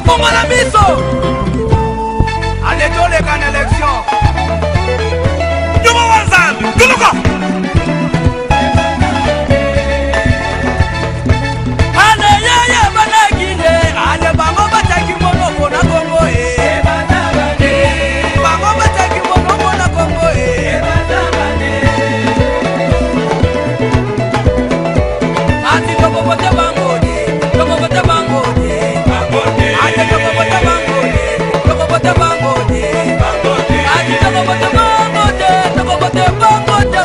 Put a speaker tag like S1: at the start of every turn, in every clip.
S1: Bakofongola miso. Ale toleka na election.
S2: Nyuma wa Nzambe, tuluka.
S1: Ale yeye banakine, ale bango bataki monoko na Congo e. Bango bataki monoko na Congo e. Ati tokobote bango te, tokobote bango te. Ati tokobote bango te, tokobote bango te. Ati tokobote bango te, tokobote bango te.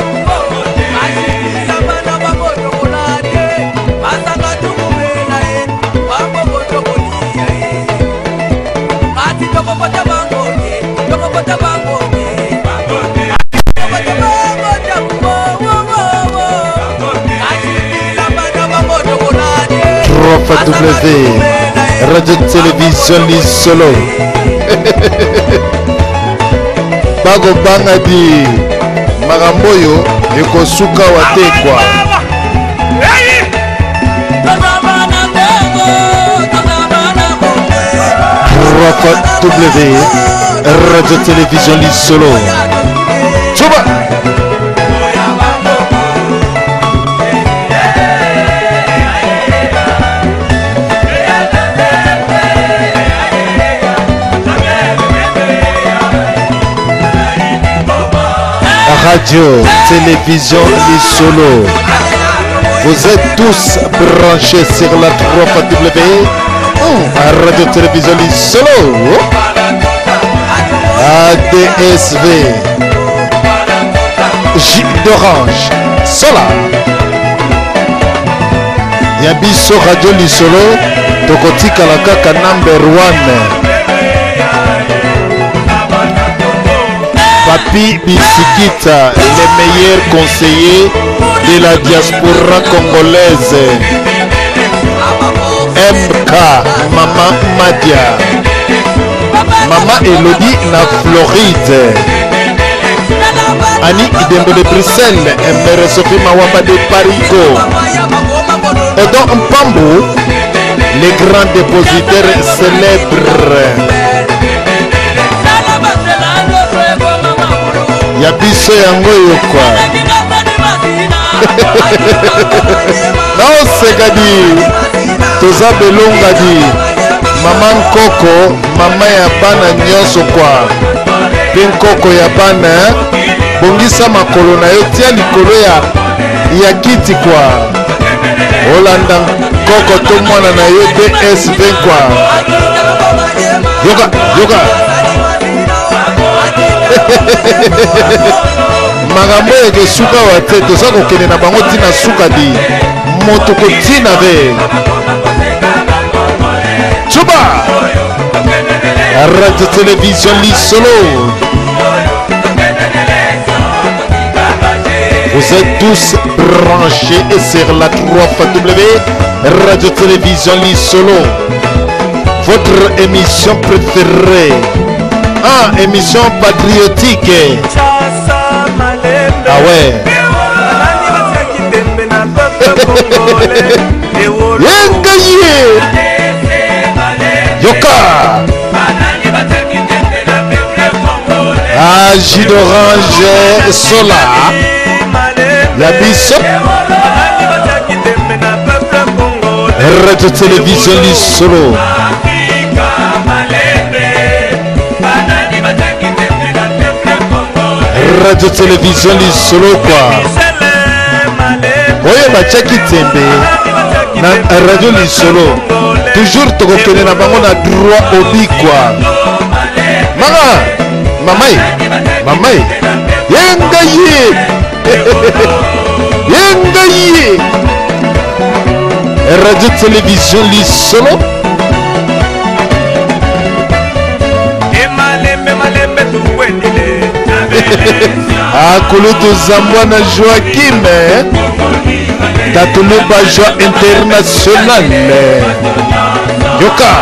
S1: Ati bilamba na bango tokola te, masanga tukumela ye, bango tokolia ye. Ati tokobote bango te, tokobote bango te. Tokobote bango te, wo, wo, wo, wo. Ati bilamba na bango tokola te,
S3: 3 W Radio Télévision Lisolo. Bakobanga di makambo oyo ekosuka wa te kwa.
S2: Hey!
S3: 3 W Radio Télévision Lisolo. Tchoba! Radio Télévision Lisolo. Vous êtes tous branchés sur la 3 W. Oh, Radio Télévision Lisolo. ADSV. J d'Orange. Sola. Ya biso Radio Lisolo tokotikala kaka number 1. Papi Bisikita, le meilleur conseiller de la diaspora congolaise. MK, Mama Madia. Mama Elodie na Floride. Annie Idembo de Bruxelles, Mère Sophie Mawamba de Parigo. Odon Mpambo, les grands dépositaires célèbres. Ya biso yango oyo kwa naoseka di toza belonga di mama nkoko, mama ya bana nyonso kwa mpe nkoko ya bana. Bongisa makolo na yo, tia likolo ya kiti kwa olanda nkoko to mwana na yo DSV kwa. Yoka yoka makambo oyo ekesuka wa te, toza kokende na bango ntina suka di moto kotina ve tuba. Radio Télévision Lisolo. Vous êtes tous branchés sur la 3 W Radio Télévision Lisolo. Votre émission préférée. Ah, émission patriotique. Ah ouais. Yengaye. Yoka. Ah, jus d'orange Sola. Ya biso. Radio Télévision Lisolo. Radio Télévision Lisolo kwa. Oyo batiaki tembe na Radio Lisolo. Toujours tokokende na bango na droit obi kwa. Mama, mamai, mamai. Yenga ye. Yenga ye. Radio Télévision Lisolo.
S2: Malembe malembe tukwendile.
S3: Akulutu Zambwana Joaquim Tatuluba Joa International. Yoka.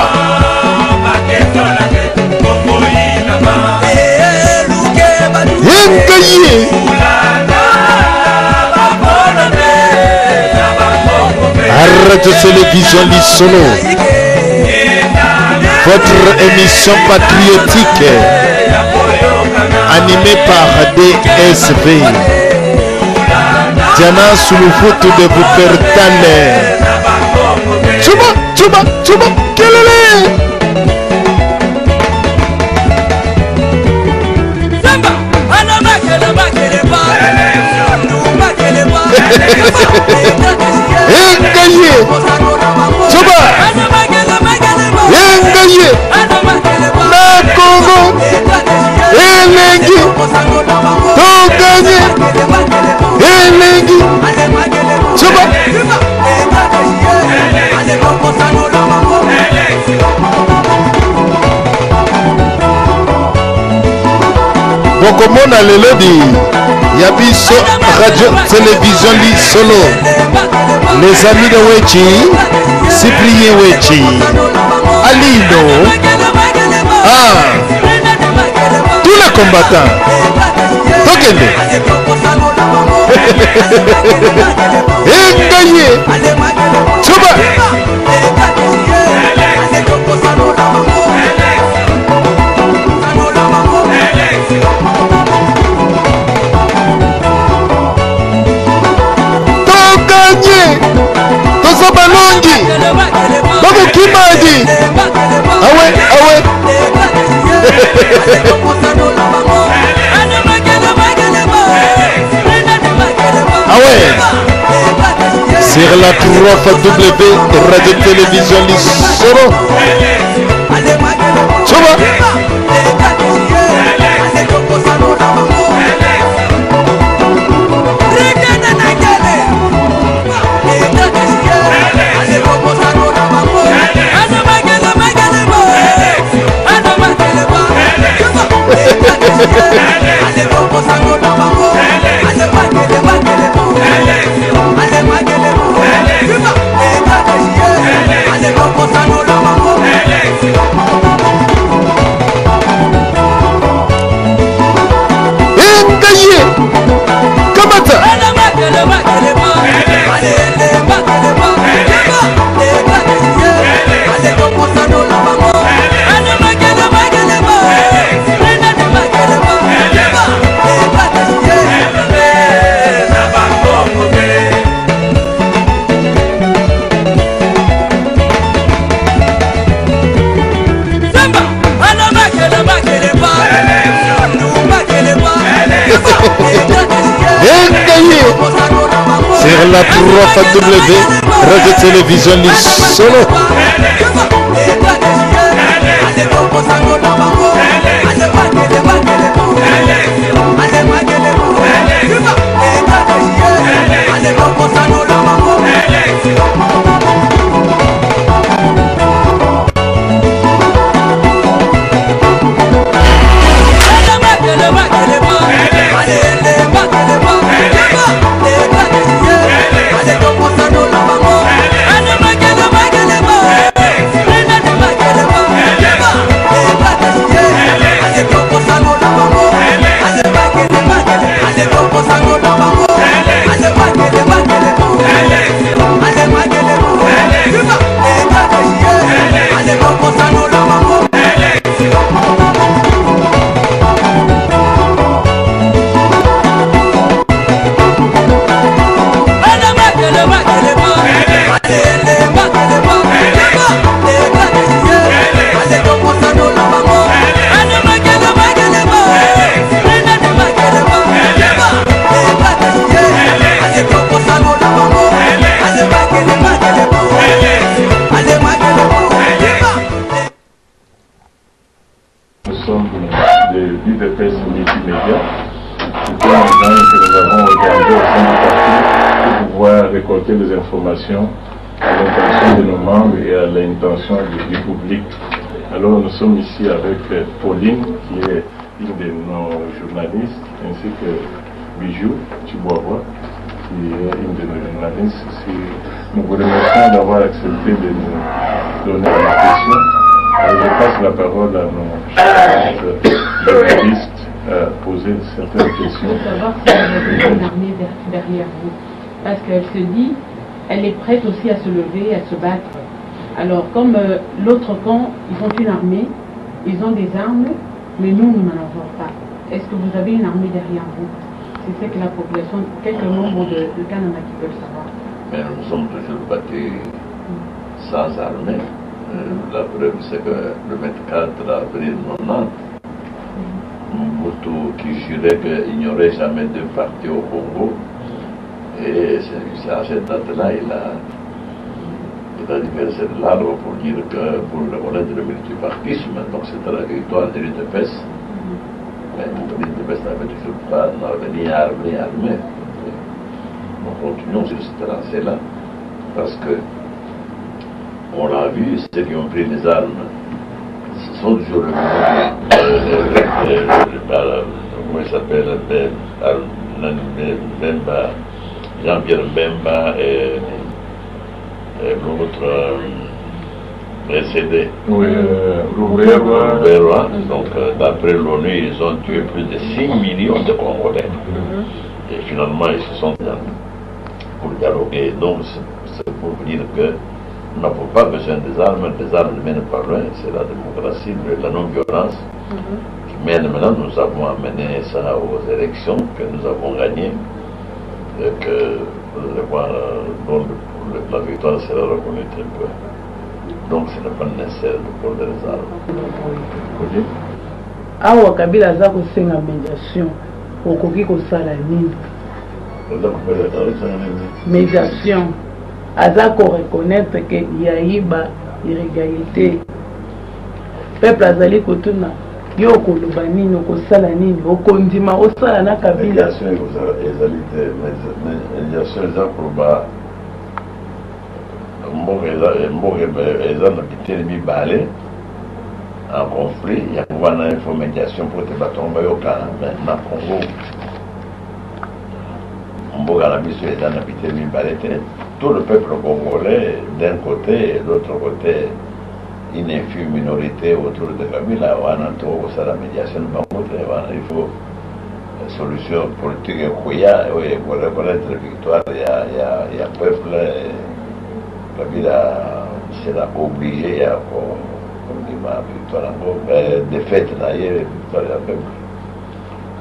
S3: Yenga ye. Radio Télévision Lisolo. Votre émission patriotique animée par DSV. Diana Sulufutu de Wuppertal. Tchuba, tchuba, tchuba, kelele! Engaye! Tchuba! Engaye! Na Congo! Elengi! Toganye! Elengi! Tchuba! Bokomona lelo di ya biso radio télévision lisolo les amis de Wechi Cyprien Wechi Alino ah tous les combattants tokende engaye tsuba toganye toza balongi bakokimadi awe awe awe sur la 3 W Radio Télévision Lisoro. Tchoba. Engaye kamata Engaye sur la 3 W Radio Télévision Lisolo.
S4: Nous sommes de l'UDPS Multimédia. C'est un organe que nous avons organisé au sein du parti pour pouvoir récolter des informations à l'intention de nos membres et à l'intention du public. Alors nous sommes ici avec Pauline, qui est une de nos journalistes, ainsi que Bijou Chihuahua, qui est une de nos journalistes. Si nous vous remercions d'avoir accepté de nous donner la question. Alors, je passe la parole à nos journalistes à poser certaines questions.
S5: Il faut savoir si vous avez une armée derrière vous. Parce qu'elle se dit, elle est prête aussi à se lever, à se battre. Alors, comme euh, l'autre camp, ils ont une armée, ils ont des armes, mais nous, nous n'en avons pas. Est-ce que vous avez une armée derrière vous C'est ce que la population, quelques membres de, de Canada qui veulent savoir.
S6: Mais nous sommes toujours battus sans armée. Euh, la preuve, c'est que le 24 avril 90, Mobutu qui jurait qu'il n'y aurait jamais deux partis au Congo, et c'est à cette date-là, il a, il a diversé de l'arbre pour dire que pour reconnaître le multipartisme, donc c'était la victoire de l'UDPS. Mais l'UDPS n'avait toujours pas, n'avait ni arme ni armée. Nous continuons sur cette lancée-là, parce que on l'a vu, ceux qui ont pris les armes, ce sont toujours le comment il s'appelle, Mbemba, Jean-Pierre Mbemba et, et l'autre précédé.
S4: Oui, Rouberwa.
S6: Donc, d'après l'ONU, ils ont tué plus de 6 millions de Congolais. Et finalement, ils se sont pour dialoguer. Donc, c'est pour dire que nous n'avons pas besoin des armes, les armes ne mènent pas loin, c'est la démocratie, la non-violence qui mène maintenant. Nous avons amené ça aux élections que nous avons gagnées et que vous allez voir, dont la victoire sera reconnue très peu. Donc ce n'est pas nécessaire de porter les armes.
S4: Ok.
S7: Awa Kabila aza kosenga médiation, okoki kosala nini? Médiation, aza koreconnaître ke yayiba irrégalité. Peuple azali kotuna yo, okoloba nini? Okosala nini? Okondima osala na Kabila?
S6: Médiation ezali te. Médiation eza koloba mboka eza na biteni mibale en conflit, yango wana il faut médiation po ete bato yango bayokana. Mais na Congo, mboka na biso eza na biteni mibale te. Tout le peuple congolais d'un côté et l'autre côté une infime minorité autour de Kabila, wana tokokosala médiation na bango te. Wana il faut solution politique ekoya oyo ekoreconnaître victoire ya peuple. Kabila sera obligé ya kondima victoire yango, défaite na ye, victoire ya peuple.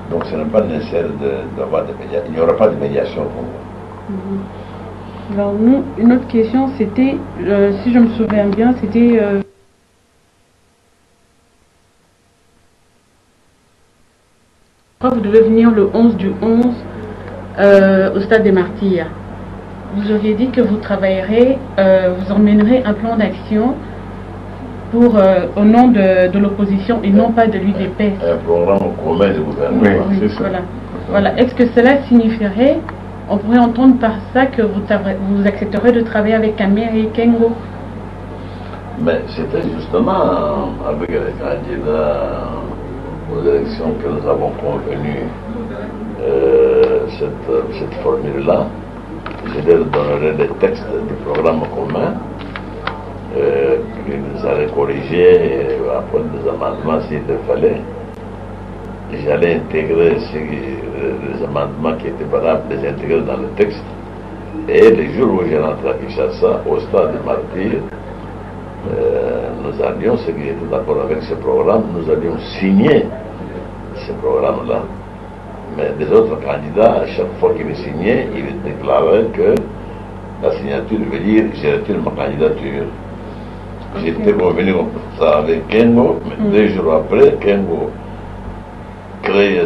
S6: Donc ce n'est pas nécessaire d'avoir des médiations. Il n'y aura pas de médiation au Congo.
S5: Alors nous, une autre question, c'était, si je me souviens bien, c'était vous devez venir le 11 du 11 au stade des Martyrs. Vous auriez dit que vous travaillerez, vous emmènerez un plan d'action pour, au nom de l'opposition et non pas de l'UDPS.
S6: Un programme commun de gouvernement.
S4: Oui, c'est ça.
S5: Voilà. Voilà. Est-ce que cela signifierait, on pourrait entendre par ça que vous, vous accepterez de travailler avec Kamerhe et Kengo?
S6: Mais c'était justement avec les candidats aux élections que nous avons convenu cette formule-là. Je leur donnerai les textes du programme commun qu'ils allaient corriger et apporter des amendements s'il le fallait. J'allais intégrer les amendements qui étaient valables, les intégrer dans le texte. Et le jour où j'ai rentré à Kinshasa, au stade des Martyrs, nous allions, ceux qui étaient d'accord avec ce programme, nous allions signer ce programme-là. Mais les autres candidats, à chaque fois qu'ils signaient, ils déclaraient que la signature veut dire je retire ma candidature. J'étais convenu comme ça avec Kengo, mais 2 jours après, Kengo crée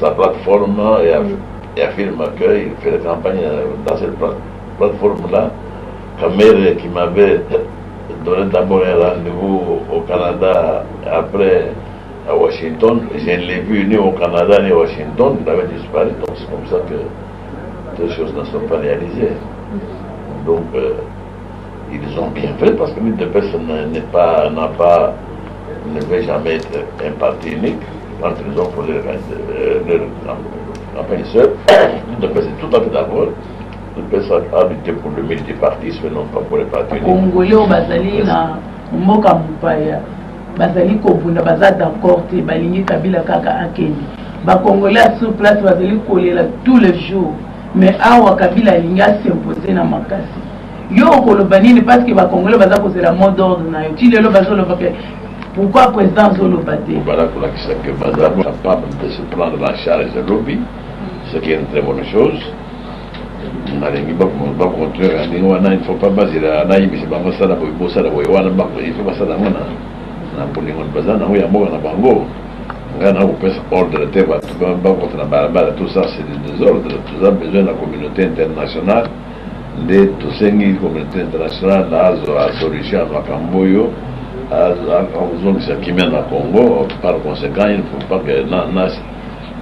S6: sa plateforme et affirme qu'il fait la campagne dans cette plateforme-là. Kamerhe, qui m'avait donné d'abord un rendez-vous au Canada, après à Washington, je ne l'ai vu ni au Canada ni à Washington, il avait disparu, donc c'est comme ça que deux choses ne sont pas réalisées. Donc, ils ont bien fait parce que l'UDPS n'est pas, n'a pas, ne veut jamais être un parti unique. Quand ils ont posé leur campagne seule, l'UDPS est tout à fait d'accord. L'UDPS a lutté pour le multipartisme et non pas pour le parti unique.
S7: Congolais oyo bazali na mboka mopaya bazali kobunda, baza d'accord te, balingi Kabila kaka akende. Bacongolais ya sur place bazali kolela tous les jours, mais awa Kabila alingi as'impose na makasi. Yo okoloba nini parce que ba congolais baza kozela mot d'ordre na yo ti lelo bazoloba ke pourquoi président azoloba te.
S6: Bala kolakisa que baza capable de se prendre en charge lobi, ce qui est une très bonne chose. Nalingi bacontinue kaka ndenge wana, il faut pas bazela nayebisa bango sala boye bosala boye wana, il faut basala yango na bolingo baza nango ya mboka na bango. Ngai nakopesa ordre te bato bakota na balabala, tout ça c'est du désordre. Toza besoin na communauté internationale, nde tosengi communauté internationale azwa solution ya makambo oyo, akozongisa kimia na Congo. Par conséquent, il ne faut pas que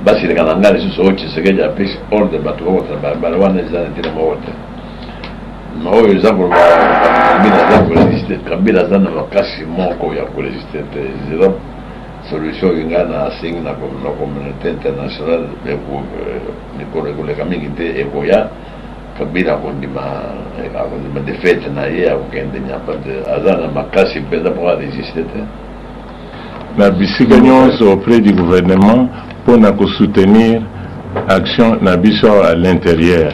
S6: basilika na ngai lisusu oyo Tshisekedi apesi ordre bato bakota na balabala wana, eza na ntina moko te. Ma oyo eza koloba Kabila aza koresiste, Kabila aza na makasi moko ya koresiste te. Eza solution oyo ngai nasengi na communauté internationale, mikolo ekoleka mingi te ekoya, Kabila akondima défaite na ye, akokende nyapa te, aza na makasi mpenza mpo aresiste te.
S4: Na bisika nyonso auprès du gouvernement mpo na kosoutenir action na biso awa à l'intérieur.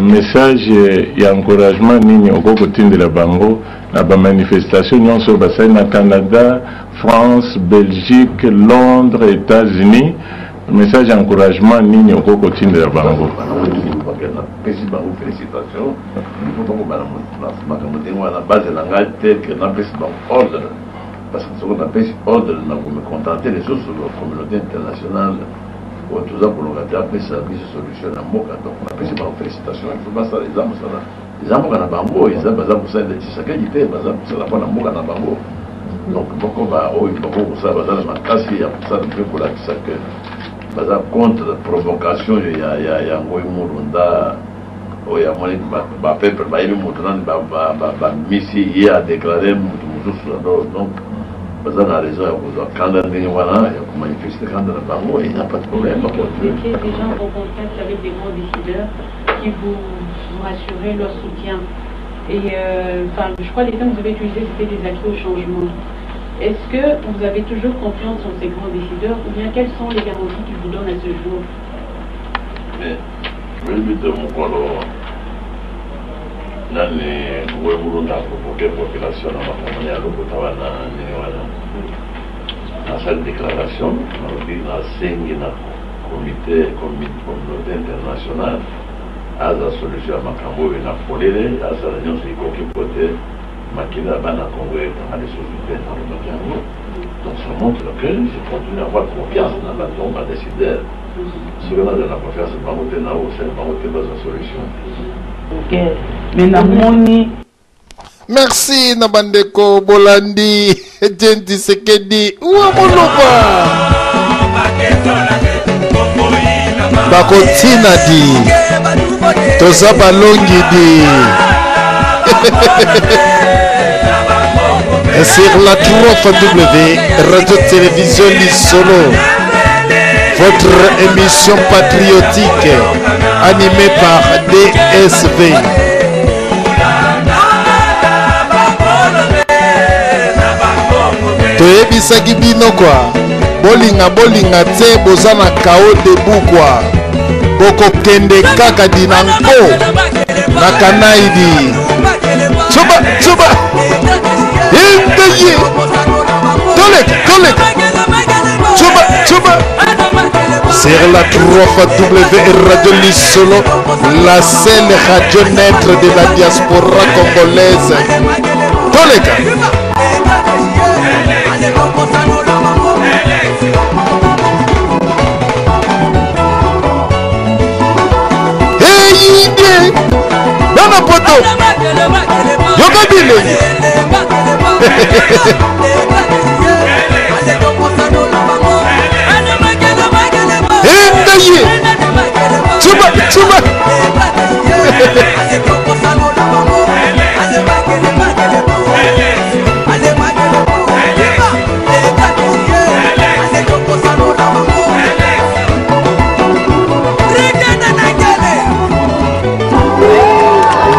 S4: Message ya encouragement nini okoki kotindela bango na ba manifestation nyonso oyo basali na Canada, France, Belgique, Londres, Etats-Unis? Message ya encouragement nini okoki kotindela bango?
S6: Napesi bango félicitation mpo bakobana makambo ndenge wana, bazela ngai te ke napesi bango ordre, parce que soki napesi ordre nakomi contente lisusu communauté internationale oyo toza koluka te apesa biso solution na mboka. Donc napesi bango félicitation, il faut basala, eza mosala, eza mboka na bango, eza baza kosalela Tshisekedi te, baza kosala mpona mboka na bango. Donc boko ba oyo bako kosala, baza na makasi ya kosala mpe kolakisa ke baza contre provocation ya Ngoyi Mulunda oyo amoni bapeuple bayebi moto nani bamisi ye adéclare moto mosusu. Donc baza na raison ya kozwa kanda ndenge wana, ya komanifeste kanda na bango, il n'y a pas de problème.
S5: Vous étiez déjà en contact avec des grands décideurs qui vous rassuraient leur soutien. Et enfin, je crois que les termes que vous avez utilisés, c'était des acquis au changement. Est-ce que vous avez toujours confiance en ces grands décideurs ou bien quelles sont les garanties qu'ils vous donnent à ce jour?
S6: Mais oyebi te, mokolo nani Ngoyi Mulunda aprovoke population na makambo ya lokota wana, nini wana, nasali déclaration, nalobi nasengi na comité, communauté internationale aza solution ya makambo oyo na polele, asala nyonso ekoki po te makila ya bana Congo etanga lisusu te. Nalobaki yango, donc ça montre que je continue à avoir confiance na bato oyo badécideur. Soki nazala na confiance bango te, na osala bango te bazwa solution.
S7: Ok, mais namoni.
S3: Merci na bandeko bolandi Etienne Tshisekedi wa Moloba. Bakotina di toza balongi di sur la 3 W Radio Télévision Lisolo, votre émission patriotique animée par DSV. Toyebisaki bino kwa bolinga bolinga te, boza na kao debu kwa bokokende kaka dinanko na kanaidi tsuba tsuba indeye toleka toleka tsuba tsuba sur la 3 W Radio Lisolo, la seule radio naître de la diaspora congolaise. Toleka. Eyinde bana poto yoka bilengi. Endaye tsuba tsuba.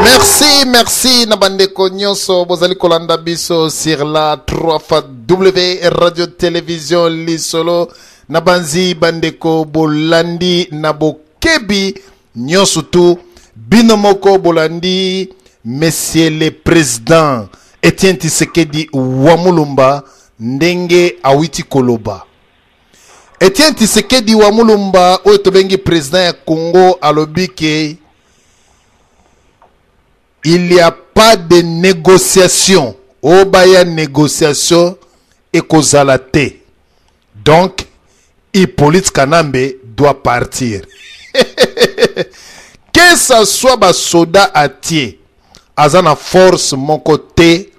S3: Merci, merci na bandeko nyonso bozali kolanda biso sur la 3 fois W Radio Télévision Lisolo. Na banzi bandeko bolandi na bokebi nyonso tu bino moko bolandi. Monsieur le President Etienne Tshisekedi wa Mulumba ndenge awiti koloba. Etienne Tshisekedi wa Mulumba oyo tobengi president ya Congo alobi ke il y a pas de négociation oyo baya négociation ekozala te. Donc Hippolyte Kanambe doit partir. Que ça soit ba soda atie aza na force moko te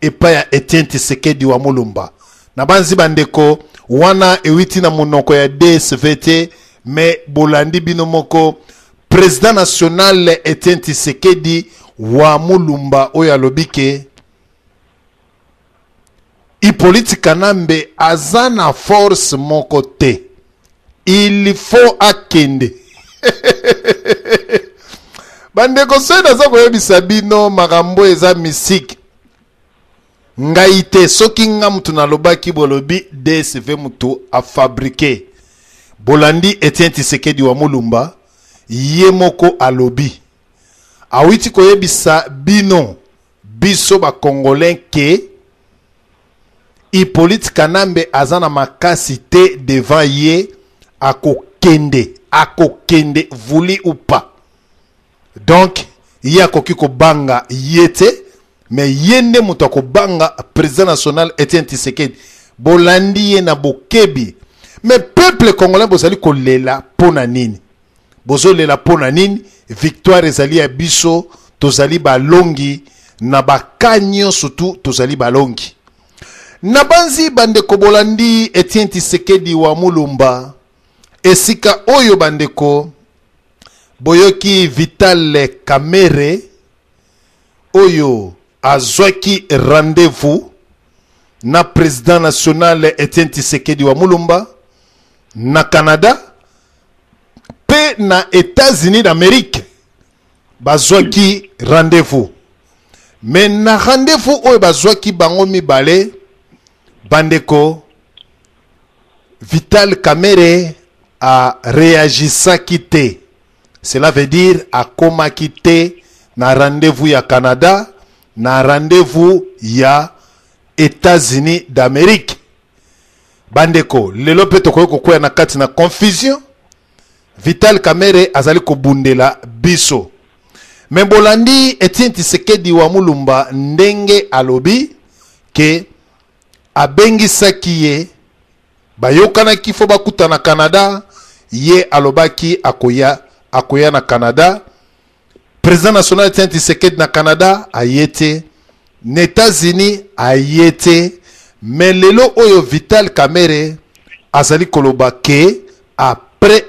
S3: epai ya Etienne Tshisekedi wa Mulumba. Nabanzi bandeko wana ewiti na monoko ya DSV te, mais bolandi bino moko président national Etienne Tshisekedi wa Mulumba oyo alobi ke Hippolyte Kanambe aza na force moko te. Il faut akende. Bandeko soki naza koyebisa bino makambo eza mystique. Ngai te soki nga mutu nalobaki bolobi DSV mutu a fabriquer. Bolandi Etienne Tshisekedi wa Mulumba ye moko alobi. Awiti koyebisa bino biso ba congolais ke Hippolyte Kanambe aza na makasi te devant ye akokende akokende voulu ou pas donc ye akoki kobanga ye te mais ye nde moto akobanga président national Etienne Tshisekedi bolandi ye na bokebi mais peuple congolais bozali kolela mpo na nini Bozolela mpo na nini? Victoire ezali ya biso, tozali balongi na ba cas nyonso tu tozali balongi. Nabanzi bandeko bolandi Etienne Tshisekedi wa Mulumba esika oyo bandeko boyoki Vital Kamerhe oyo azwaki rendez-vous na président national Etienne Tshisekedi wa Mulumba na Canada mpe na États-Unis d'Amérique bazwaki rendez-vous mais na rendez-vous oyo bazwaki bango mibale bandeko Vital Kamerhe a réagisaki te cela veut dire akomaki te na rendez-vous ya Canada na rendez-vous ya États-Unis d'Amérique Bandeko, lelo mpe tokoki kokwea na kati na confusion. Vital Kamerhe azali kobundela biso. Me bolandi Etienne Tshisekedi wa Mulumba ndenge alobi ke abengisaki ye, bayokanaki fo bakutana Canada, ye alobaki akoya, akoya na Canada. Président national Etienne Tshisekedi na Canada aye te, na États-Unis aye te, mais lelo oyo Vital Kamerhe azali koloba ke après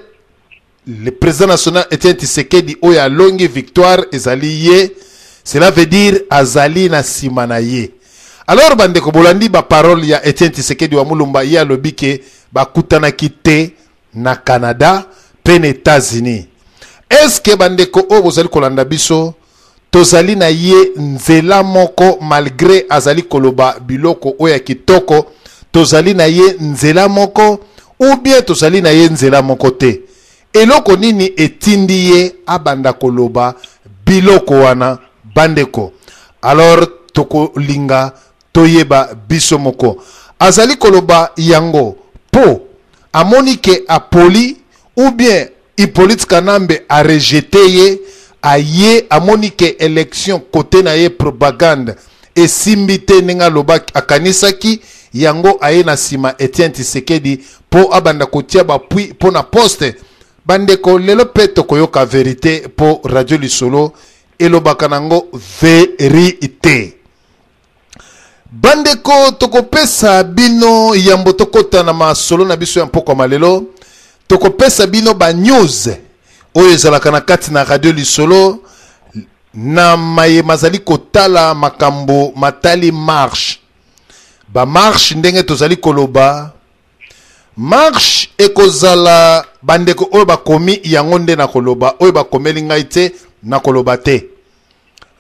S3: le président national Etienne Tshisekedi oyo alongi victoire ezali ye, cela veut dire azali na sima na ye. Alors bandeko bolandi ba parole ya Etienne Tshisekedi wa Mulumba, ye alobi ke bakutanaki te na Canada pe na Etats-Unis. Est-ce que bandeko oyo bozali kolanda biso tozali na ye nzela moko malgré azali koloba biloko oyo ya kitoko, tozali na ye nzela moko ou bien tozali na ye nzela moko te? Eloko nini etindi ye abanda koloba biloko wana bandeko? Alors tokolinga toyeba biso moko. Azali koloba yango po amoni ke apoli ou bien Hyppolite Kanambe a rejete ye, aye amoni ke election cote na ye propagande esimbi te ndenge alobaki akanisaki yango aye na sima Etienne Tshisekedi po abanda kotia ba pui po na poste. Bandeko lelo pe tokoyoka verite po radio lisolo elobaka nango verite. Bandeko, tokopesa bino yambo tokota na masolo na biso ya mpokwa malelo, tokopesa bino ba news oyo ezalaka na kati na radio lisolo na maye mazali kotala makambo matali marche. Ba marche ndenge tozali koloba, marche ekozala bandeko oyo bakomi yango nde nakoloba, oyo bakomeli ngai te nakoloba te.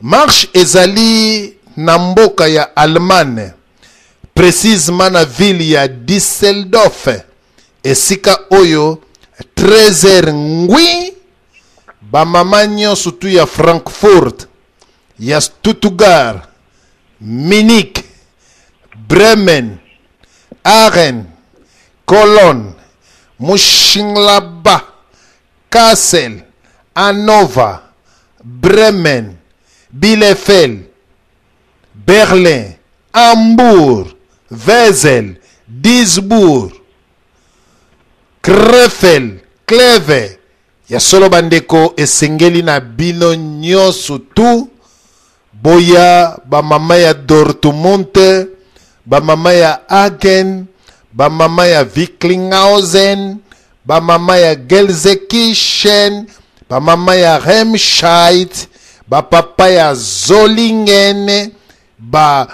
S3: Marche ezali na mboka ya Allemagne, precisement na ville ya Düsseldorf, esika oyo 13h ngwi ba mama nyonso tu ya Frankfurt, ya Stuttgart, Munich, Bremen, Aachen, Cologne, Mönchengladbach, Kassel, Hannover, Bremen, Bielefeld, Berlin, Hambourg, Wesel, Duisburg, Krefeld, Kleve. Ya solo bandeko, esengeli na bino nyonso tu boya, bamama ya Dortmund, bamama ya Hagen, bamama ya Wicklinghausen, bamama ya Gelsenkirchen, bamama ya Remscheid, bapapa ya Solingen, ba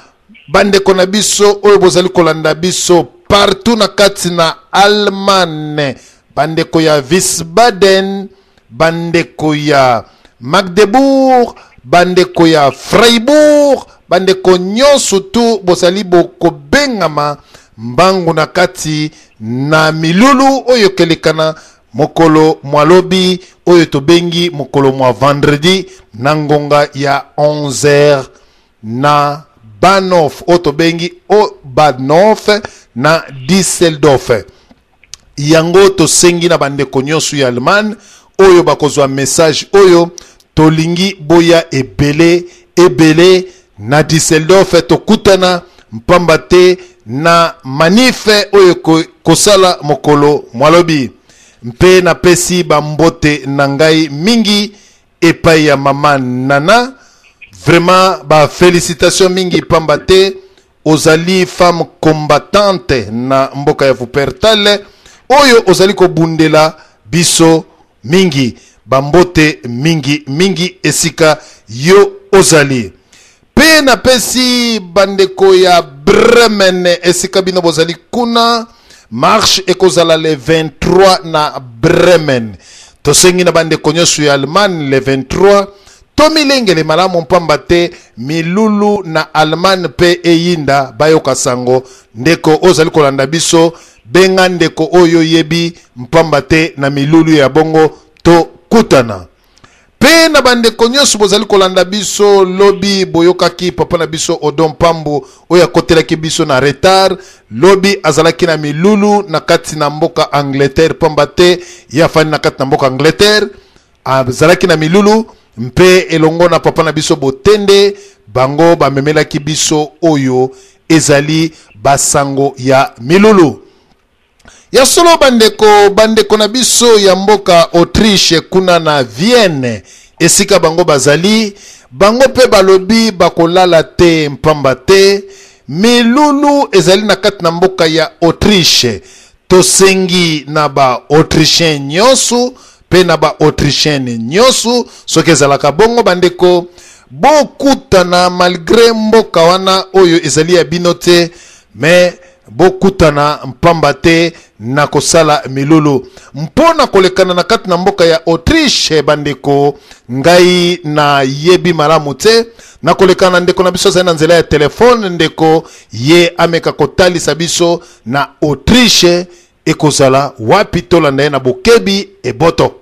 S3: bandeko na biso oyo bozali kolanda biso partout na kati na Allemagne, bandeko ya Wiesbaden, bandeko ya Magdebourg, bandeko ya Freiburg, bandeko nyonso tu bozali bokobengama mbangu na kati na milulu oyo ekelekana mokolo mwa lobi oyo tobengi mokolo mwa vendredi na ngonga ya 11h na Bahnhof oyo tobengi o Bahnhof na Düsseldorf. Yango tosengi na bandeko nyonso ya Allemagne oyo bakozwa message oyo, tolingi boya ebele ebele na Düsseldorf, tokutana mpamba te na manif oyo kosala mokolo mwa lobi. Mpe napesi bambote na ngai mingi epai ya mama Nana, vraiment ba félicitation mingi pamba te ozali femme combattante na mboka ya Wuppertal oyo ozali kobundela biso mingi. Bambote mingi mingi esika yo ozali. Mpe napesi bandeko ya Bremen esika bino bozali kuna, marche ekozala le 23 na Bremen. Tosengi na bandeko nyonso ya Allemagne, le 23 tomilengele malamu mpamba te milulu na Allemagne mpe eyinda bayoka sango. Ndeko ozali kolanda biso, benga ndeko oyo oyebi mpamba te na milulu ya bongo tokutana. Mpe na bandeko nyonso bozali kolanda biso, lobi boyokaki papa na biso Odon Pambu oyo akotelaki biso na retard. Lobi azalaki na milulu na kati na mboka Angleterre pamba te ye afandi na kati na mboka Angleterre. Azalaki na milulu mpe elongo na papa na biso Botende, bango bamemelaki biso oyo ezali basango ya milulu. Ya solo bandeko, bandeko na biso ya mboka Autriche kuna na Vienne esika bango bazali, bango mpe balobi bakolala te mpamba te milulu ezali na kati na mboka ya Autriche. Tosengi na ba Autrichien nyonso mpe na ba Autrichienne nyonso, soki ezalaka bongo bandeko, bokutana malgré mboka wana oyo ezali ya bino te, me bokutana mpamba te na kosala milulu mpo na kolekana na kati na mboka ya Autriche. Bandeko, ngai nayebi malamu te na kolekana na ndeko na biso azali na nzela ya telefone. Ndeko ye ameka kotalisa biso na Autriche ekozala wapi, tolanda ye na bokebi eboto.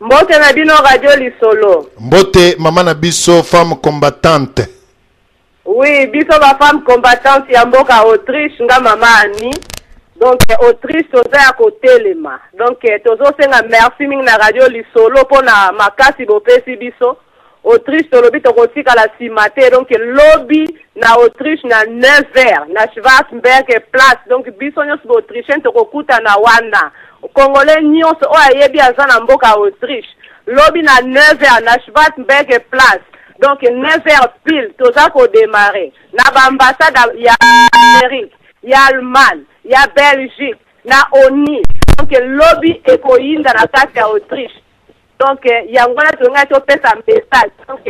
S8: Mbote na bino, Radio Lisolo.
S3: Mbote mama na biso femme combattante.
S8: Oui, biso bafemme combattante ya mboka Autriche, nga mama Ani. Donc Autriche toza ya kotelema. Donc tozosenga merci mingi na Radio Lisolo mpona makasi bopesi biso. Autriche tolobi tokotikala nsima te. Donc lobi na Autriche na 9 heures na Schwarzenberg Place, donc biso nyonso baautrichien tokokutana wana. Congolais nyonso oyo ayebi aza na mboka Autriche, lobi na 9 heures na Schwarzenberg Place, donc 9 heures pile toza kodémarrer na baambassade ya Amérique, ya Allemagne, ya Belgique, na ONU. Donc lobi ekoyinda na kati ya Autriche. Donc yango wana tolingai topesa message. Donc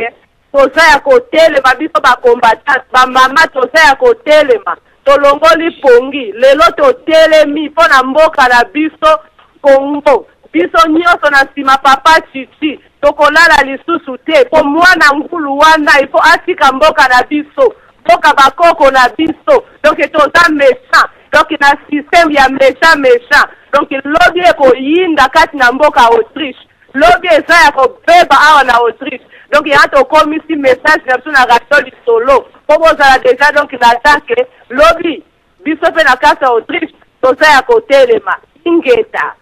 S8: toza ya kotelema, biso bacombattante, bamama toza ya kotelema, tolongoli pongi lelo, totelemi mpo na mboka na biso Congo. Biso nyonso na nsima papa Chichi, tokolala lisusu te mpo mwana ngulu wana ifo atika mboka na biso, mboka bakoko na biso. Donc toza méchant, donc na système ya méchant méchant. Donc lobi ekoyinda kati na mboka Autriche, lobi eza ya kobeba awa na Autriche. Donc yango tokomisi message na biso na radio lisolo mpo bozala deja donc na temps ke lobi biso mpe na kati ya Autriche toza ya kotelema. Ingeta.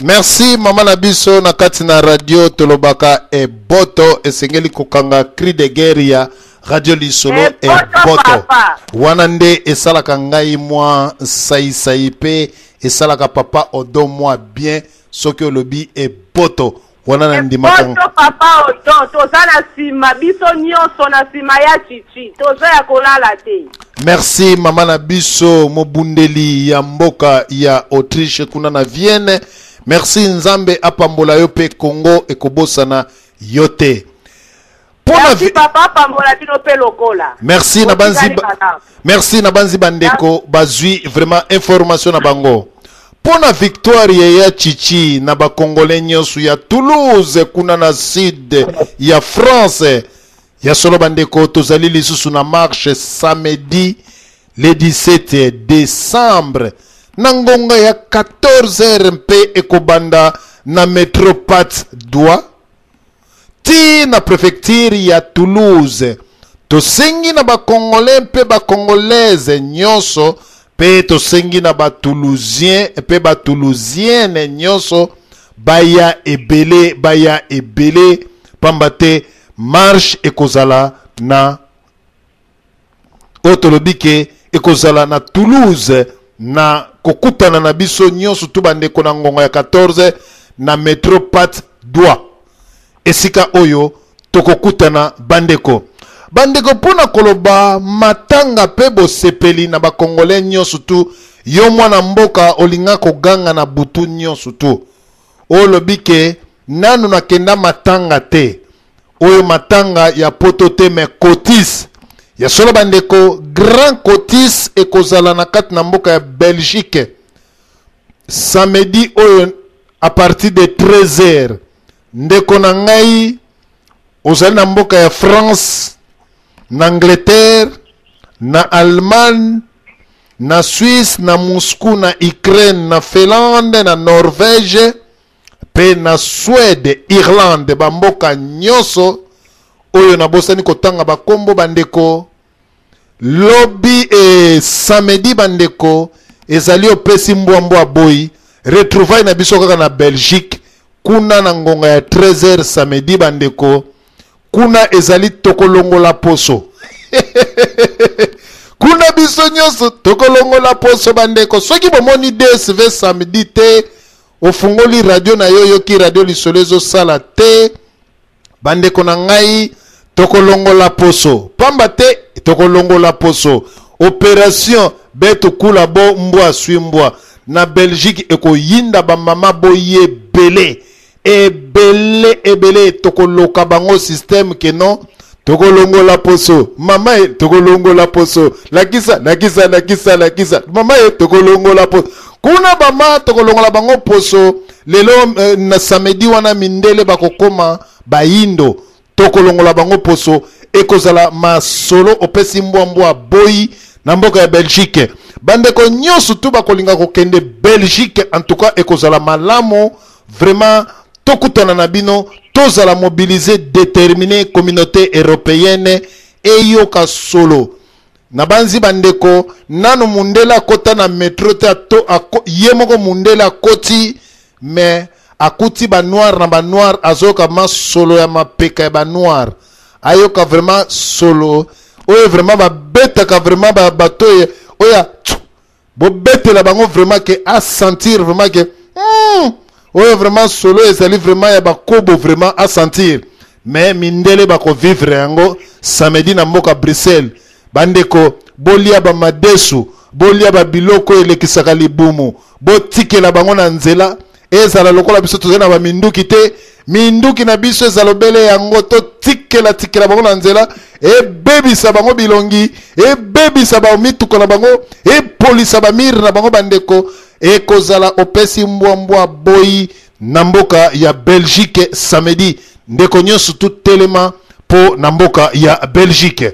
S3: Merci mama na biso na kati na radio tolobaka eboto esengeli kokanga cri de guerre ya radio lisolo eboto wana nde esalaka ngai mwa saisai mpe esalaka papa odo mwa bien soki olobi eboto wana na ndimaka
S8: Eboto papa Odon toza na sima biso nionso na sima ya Tshitshi toza ya kolala te.
S3: Merci mama na biso mobundeli ya mboka ya Autriche kuna na Vienne. Merci Nzambe apambola yo pe Congo ekobosana yo te.
S8: Pona Merci papa pambola bino pe lokola.
S3: Merci na banzi Merci na banzi bandeko bazui vraiment information na bango. Pona victoire ya ya Chichi na ba congolais nyonso ya Toulouse kuna na sud ya France. Ya solo bandeko tozali lisusu na marche samedi le 17 décembre na ngonga ya 14h mpe ekobanda na metro Pat Doit ti na prefecture ya Toulouse. Tosengi na ba Congolais mpe ba Congolaises nyonso mpe tosengi na ba Toulousiens mpe ba Toulousiennes nyonso baya ebele, baya ebele pamba te marche ekozala na oyo tolobi ke ekozala na Toulouse na kokutana na biso nyonso tu bandeko na ngonga ya 14 na metro Pat Doit esika oyo tokokutana bandeko bandeko mpo na koloba matanga mpe bosepeli na bakongole nyonso tu yo mwana mboka olinga koganga na butu nyonso tu olobi ke nanu nakenda matanga te oyo matanga ya poto te mais cotis ya solo bandeko grand cotis ekozala na kati na mboka ya belgique samedi oyo à partir de 13h ndeko na ngai ozali na mboka ya france na angleterre na allemagne na suisse na moscou na ukraine na finlande na norvège mpe na Suède, Irlande, bamboka nyonso oyo nabosani kotanga bakombo bandeko. Lobi e samedi bandeko ezali opesi mbwa mbwa boyi retrouvaille na biso kaka na Belgique kuna na ngonga ya 13h samedi bandeko kuna ezali tokolongola poso kuna biso nyonso tokolongola poso bandeko soki bomoni dsv samedi te ofungoli radio na yo oyoki radio lisolo ezosala te bandeko na ngai tokolongola poso pamba te tokolongola poso operation betu kula bo mbwa swi mbwa na belgique ekoyinda bamama boye ebele ebele ebele tokoloka bango systeme ke non tokolongola poso mama ye tokolongola poso lakisa lakisa lakisa lakisa mama ye tokolongola poso kuna bama tokolongola bango poso lelo eh, na samedi wana mindele bakokoma bayindo tokolongola bango poso ekozala masolo opesi mbwa mbwa boyi na mboka ya belgique bandeko nyonso tu bakolinga kokende belgique en tout cas ekozala malamu vraiment tokutana na bino tozala mobilise determine communauté européenne eyoka solo nabanzi bandeko nanu mundele akota na metro te ato, ako, ye moko mundele akoti me akuti banoir na banoir azoyoka ma solo ya mapeka ya banoir ayoka vraiment solo oyo vraiment babetaka vraiment bato oyo bobetela bango vraiment ke a sentir vraiment ke oyo vraiment solo ezali vraiment ya bakobo vraiment a sentir mais mindele bakovivre yango samedi na mboka bruxelles bandeko bolia bamadesu bolia babiloko elekisaka libumu botikela bango na nzela ezala lokola biso tozali na baminduki te minduki na biso ezala obele yango totikela tikela bango na nzela ebebisa bango bilongi ebebisa bamituka na bango epolisa bamire na bango bandeko ekozala opesi mbwa mbwa boyi na mboka ya belgique samedi ndeko nyonso tutelema mpo na mboka ya belgique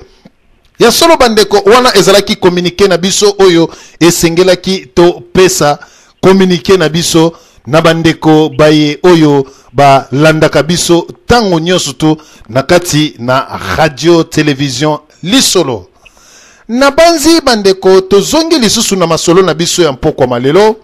S3: ya solo bandeko wana ezalaki communiqué na biso oyo esengelaki topesa communiqué na biso. na bandeko baye oyo balandaka biso ntango nyonso tu na kati na radio television lisolo. Nabanzi bandeko tozongi lisusu na masolo na biso ya mpokwa malelo.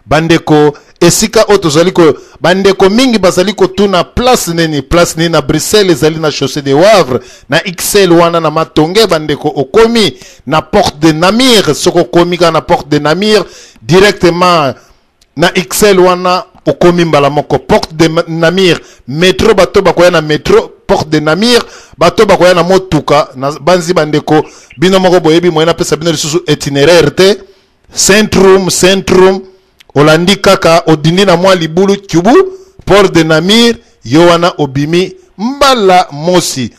S3: Bandeko esika oyo tozali ko bandeko mingi bazali kotuna place nini, place nini na Bruxelles, ezali na chaussée de Wavre na XL wana na Matonge. Bandeko okomi na porte de Namur, soki okomi kaka na porte de Namur directement na XL wana okomi mbala moko porte de Namur metro, bato bakoya na metro porte de Namur, bato bakoya na motuka na banzi. Bandeko bino moko boyebi moyen napesa bino lisusu itinéraire te. Centrum, Centrum olandi kaka odindi na mwa libulu cubu porte de Namur, yo wana obimi mbala mosi.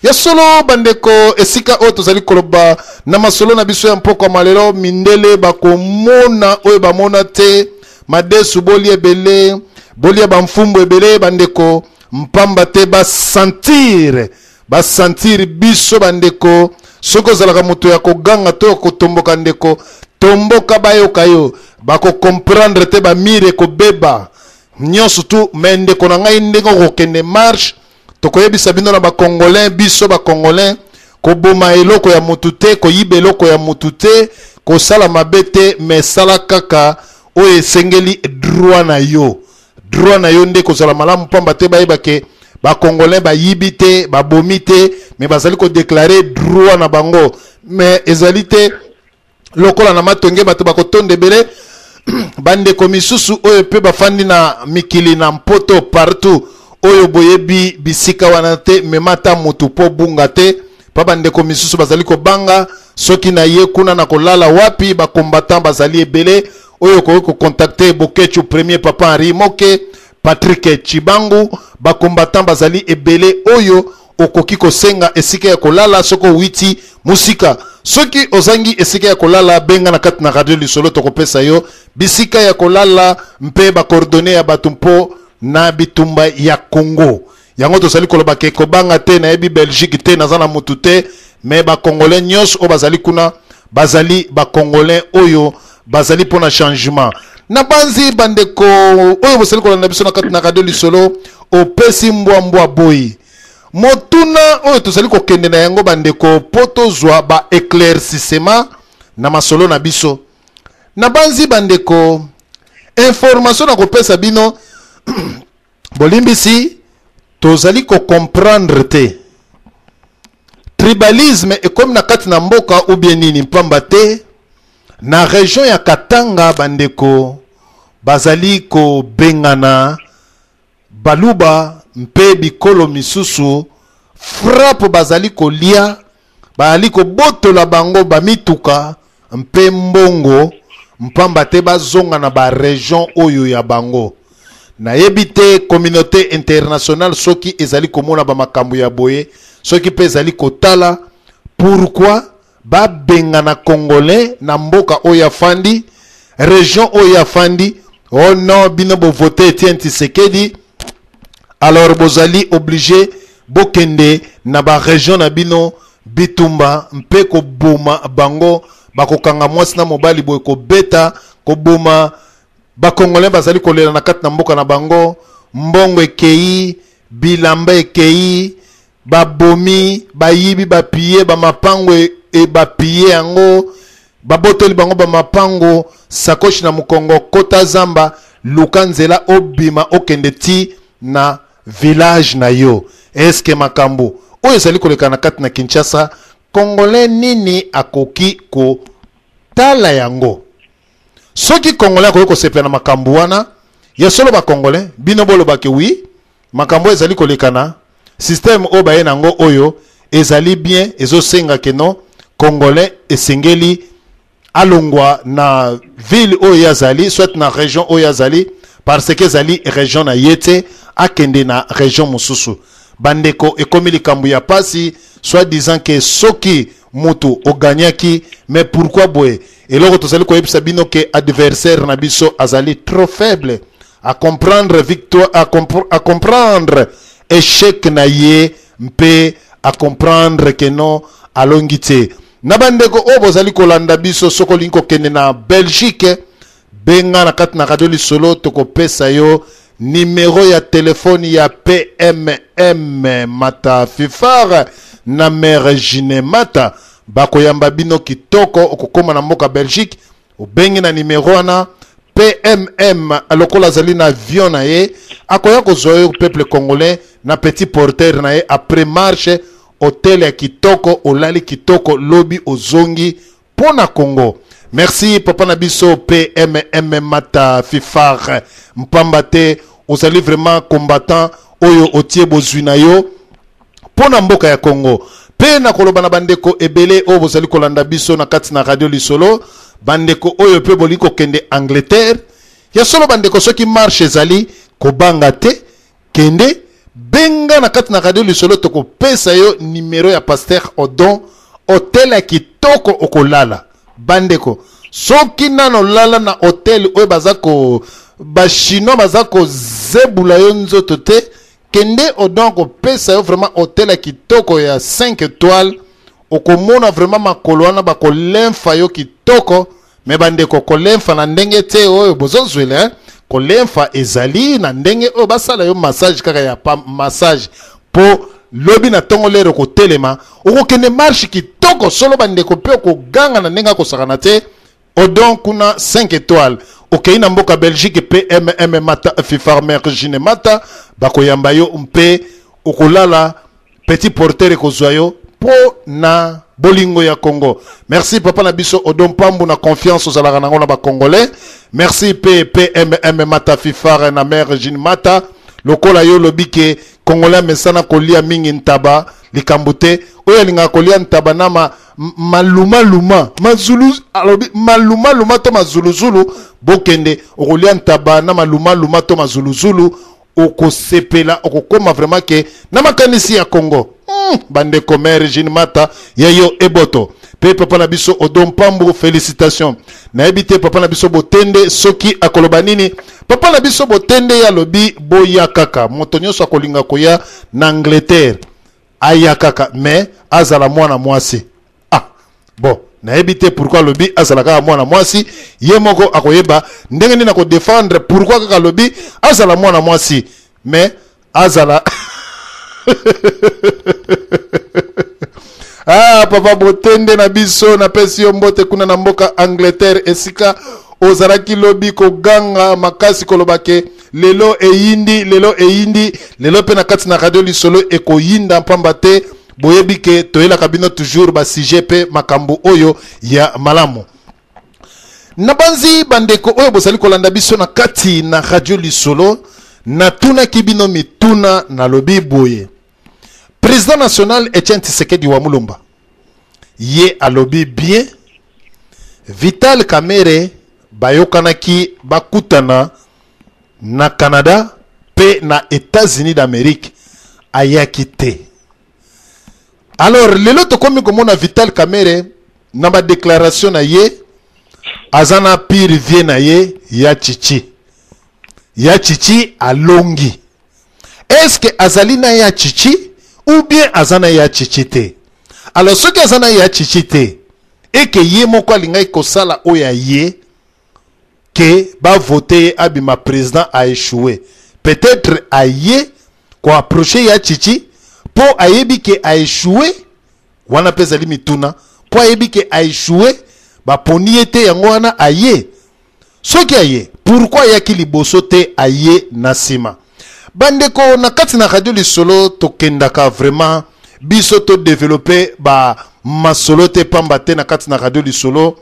S3: Ya solo bandeko, esika oyo tozali koloba na masolo na biso ya mpokwa malelo, mindele bakomona oyo bamona te, madesu bolia ebele, bolia bamfumbu ebele bandeko, mpamba te basentir, basentir biso bandeko. Soki ozalaka moto ya koganga to ya kotomboka ndeko, tomboka bayoka yo, bakokomprendre te, bamire ekobeba nyonso tu. Me ndeko na ngai, ndenge okokende marche, tokoyebisa bino na bacongolais, biso bacongolais, koboma eloko ya motu te, koyiba eloko ya motu te, kosala mabe te, me sala kaka oyo esengeli, droit na yo, droit na yo nde kozala malamu, pamba te bayeba ke bacongolais bayibi te, babomi te, me bazali kodeklare droit na bango. Me ezali te lokola na Matonge bato bakotonda ebele. Bandeko misusu oyo mpe bafandi na mikili na Mpoto partout, oyo boyebi bisika wana te, mema ata motu mpo bunga te, mpa bandeko misusu bazali kobanga soki na ye kuna na kolala wapi. Bakombatant bazali ebele oyo okoki kocontacte Bokechu Premier, Papa Henri Moke, Patrick Chibangu. Bakombatant bazali ebele oyo okoki kosenga esika ya kolala soki owiti mosika. Soki ozangi esika ya kolala, benga na kati na radio Lisolo, tokopesa yo bisika ya kolala mpe bacoordonne ya bato mpo na bitumba ya Congo. Yango tozali koloba ke kobanga te, nayebi Belgique te, naza na mutu te, me bacongolais nyonso oyo bazali kuna bazali bacongolais oyo bazali mpona changement. Na banzi bandeko oyo bozali kolanda biso na kati na radio Lisolo, opesi mbwa mbwa boyi. Motuna oyo tozali kokende na yango bandeko mpo tozwa ba éclaircissement na masolo na biso, na banzi bandeko, information na kopesa bino, bolimbisi, tozali kocomprendre te tribalisme ekomi na kati na mboka ou bien nini, mpamba te na region ya Katanga bandeko bazali kobengana Baluba mpe bikolo misusu, frappe bazali kolia, bazali kobotola bango bamituka mpe mbongo mpamba te bazonga na baregion oyo ya bango. Nayebi te communauté internationale soki ezali komona bamakambo ya boye, soki mpe ezali kotala pourquoi babengana congolais na mboka oyo afandi, region oyo afandi. Oh non, bino bovote Etienne Tshisekedi, alors bozali obligé bokende na baregion na bino. Bitumba mpe koboma bango, bakokanga mwasi na mobali boye, kobeta, koboma. Bacongolais bazali kolela na kati na mboka na bango, mbongo ekei, bilamba ekei, babomi, bayibi, bapie bamapango, e bapie yango, babotoli bango bamapango, sakoshi na mokongo, kota zamba, luka nzela obima, okende ti na village na yo. Eske makambo oyo ezali koleka na kati na Kinshasa, congolais nini akoki kotala yango? Soki congolais akoki kosepela na makambo wana ya solo, bacongolais bino bolobaki wi, makambo oyo ezali kolekana, système oyo baye nango oyo ezali bien, ezosenga ke non, congolais esengeli alongwa na ville oyo ye azali, soit na région oyo azali, parce que ezali région na ye te, akende na région mosusu. Bandeko, ekomi likambo ya pasi, soit disant ke soki mutu oganyaki, mais pourquoi boye? Eloko tozali koyebisa bino ke adversaire na biso azali trop faible à comprendre victoire, à comprendre échec na ye mpe à comprendre ke non, alongi te. Na bandeko oyo bozali kolanda biso, soki olingi kokende na Belgique, Benga na kati na radio lisolo, tokopesa yo nimero ya telefone ya PMM Mata Fifar na mère Gine Mata. Bakoyamba bino kitoko. Okokoma na mboka Belgique, obengi na nimero wana, PMM lokola azali na avion na ye, akoya kozwa yo, peuple congolais, na petit porteur na ye. Après marche, hotel ya kitoko, olali kitoko, lobi ozongi mpo na Congo. Merci papa na biso PMM Mata Fifar, mpamba te ozali vraiment combattant oyo otie bozwi na yo mpo na mboka ya Congo. Mpe nakoloba na bandeko ebele oyo bozali kolanda biso na kati na radio lisolo, bandeko oyo mpe bolingi kokende Angleterre, ya solo bandeko, soki marche ezali, kobanga te, kende, benga na kati na radio lisolo, tokopesa yo nimero ya pasteur Odon, hotel ya kitoko okolala. Bandeko, soki nano olala na hotel oyo baza ko bachinois baza kozebula yo nzoto te, kende, Odon akopesa yo vraiment hotel ya kitoko ya 5 étoiles. Okomona vraiment makolo wana bakolemfa yo kitoko. Me bandeko, kolemfa na ndenge te oyo bozozwela, eh? Kolemfa ezali na ndenge oyo basala yo massage kaka ya pa massage, mpo lobi na ntongo lero kotelema, okokende marche kitoko solo bandeko, mpe okoganga na ndenge akosakana te. Odon kuna 5 étoiles. Okei na mboka Belgique, PMM Mata Fifarmer Gine Mata bakoyamba yo mpe okolala, petit porteur ekozwa yo mpo na bolingo ya Congo. Merci papa na biso Odon Pambu na confiance ozalaka nango na bacongolais. Merci mpe PMM Mata Fifare na mare Jean Mata. Lokola yo olobi ke congolais amesana kolia mingi ntaba, likambo te, oyo alingaka kolia ntaba na ma, malumaluma mazulu, alobi malumaluma to mazuluzulu, bokende, okolia ntaba na malumaluma to mazuluzulu, okosepela, okokoma vraiment ke na makanisi ya Congo. Bandeko, mare Jean Mata ya yo eboto mpe papa na biso Odo Mpambu, félicitation. Nayebi te papa na biso Botende soki akoloba nini. Papa na biso Botende ye alobi boya kaka, moto nyonso akolinga koya na Angleterre aya kaka, mais azala mwana mwasi. Ah bon, nayebi te pourquoi alobi azala kaka mwana mwasi. Ye moko akoyeba ndenge nini akodefendre pourquoi kaka alobi azala mwana mwasi, mais azala. Ah, papa Botende na biso, napesi yo mbote kuna na mboka Angleterre, esika ozalaki lobi koganga makasi, koloba ke lelo eyindi, lelo eyindi. Lelo mpe na kati na radio lisolo ekoyinda, mpamba te boyebi ke toyelaka bino toujours basujet mpe makambo oyo ya malamu. Nabanzi bandeko oyo bozali kolanda biso na kati na radio lisolo, natunaki bino mituna, nalobi boye: président national Etienne Tshisekedi wa Mulumba ye alobi bien, Vital Kamerhe bayokanaki bakutana na Canada mpe na États-Unis d'Amérique, ayaki te. Alors lelo tokomi komona Vital Kamerhe na badéclaration na ye, aza na pire vie na ye ya Chichi, ya Chichi alongi. Est-ce que azali na ya Chichi ou bien aza na ya Chichi te? Alors soki aza na ya Chichi te, eke ye moko alingaki kosala oyo ya ye ke bavote ye abima président, a échoué. Peut-être aye koapproche ya Chichi mpo ayebi ke a échoué. Wana mpe ezali mituna, mpo ayebi ke a échoué, baponi ye te, yango wana aye. Soki aye, pourquoi ayaki liboso te, aye na nsima? Bandeko, na kati na radio lisolo tokendaka vraiment biso todéveloppe bamasolo te, pamba te na kati na radio lisolo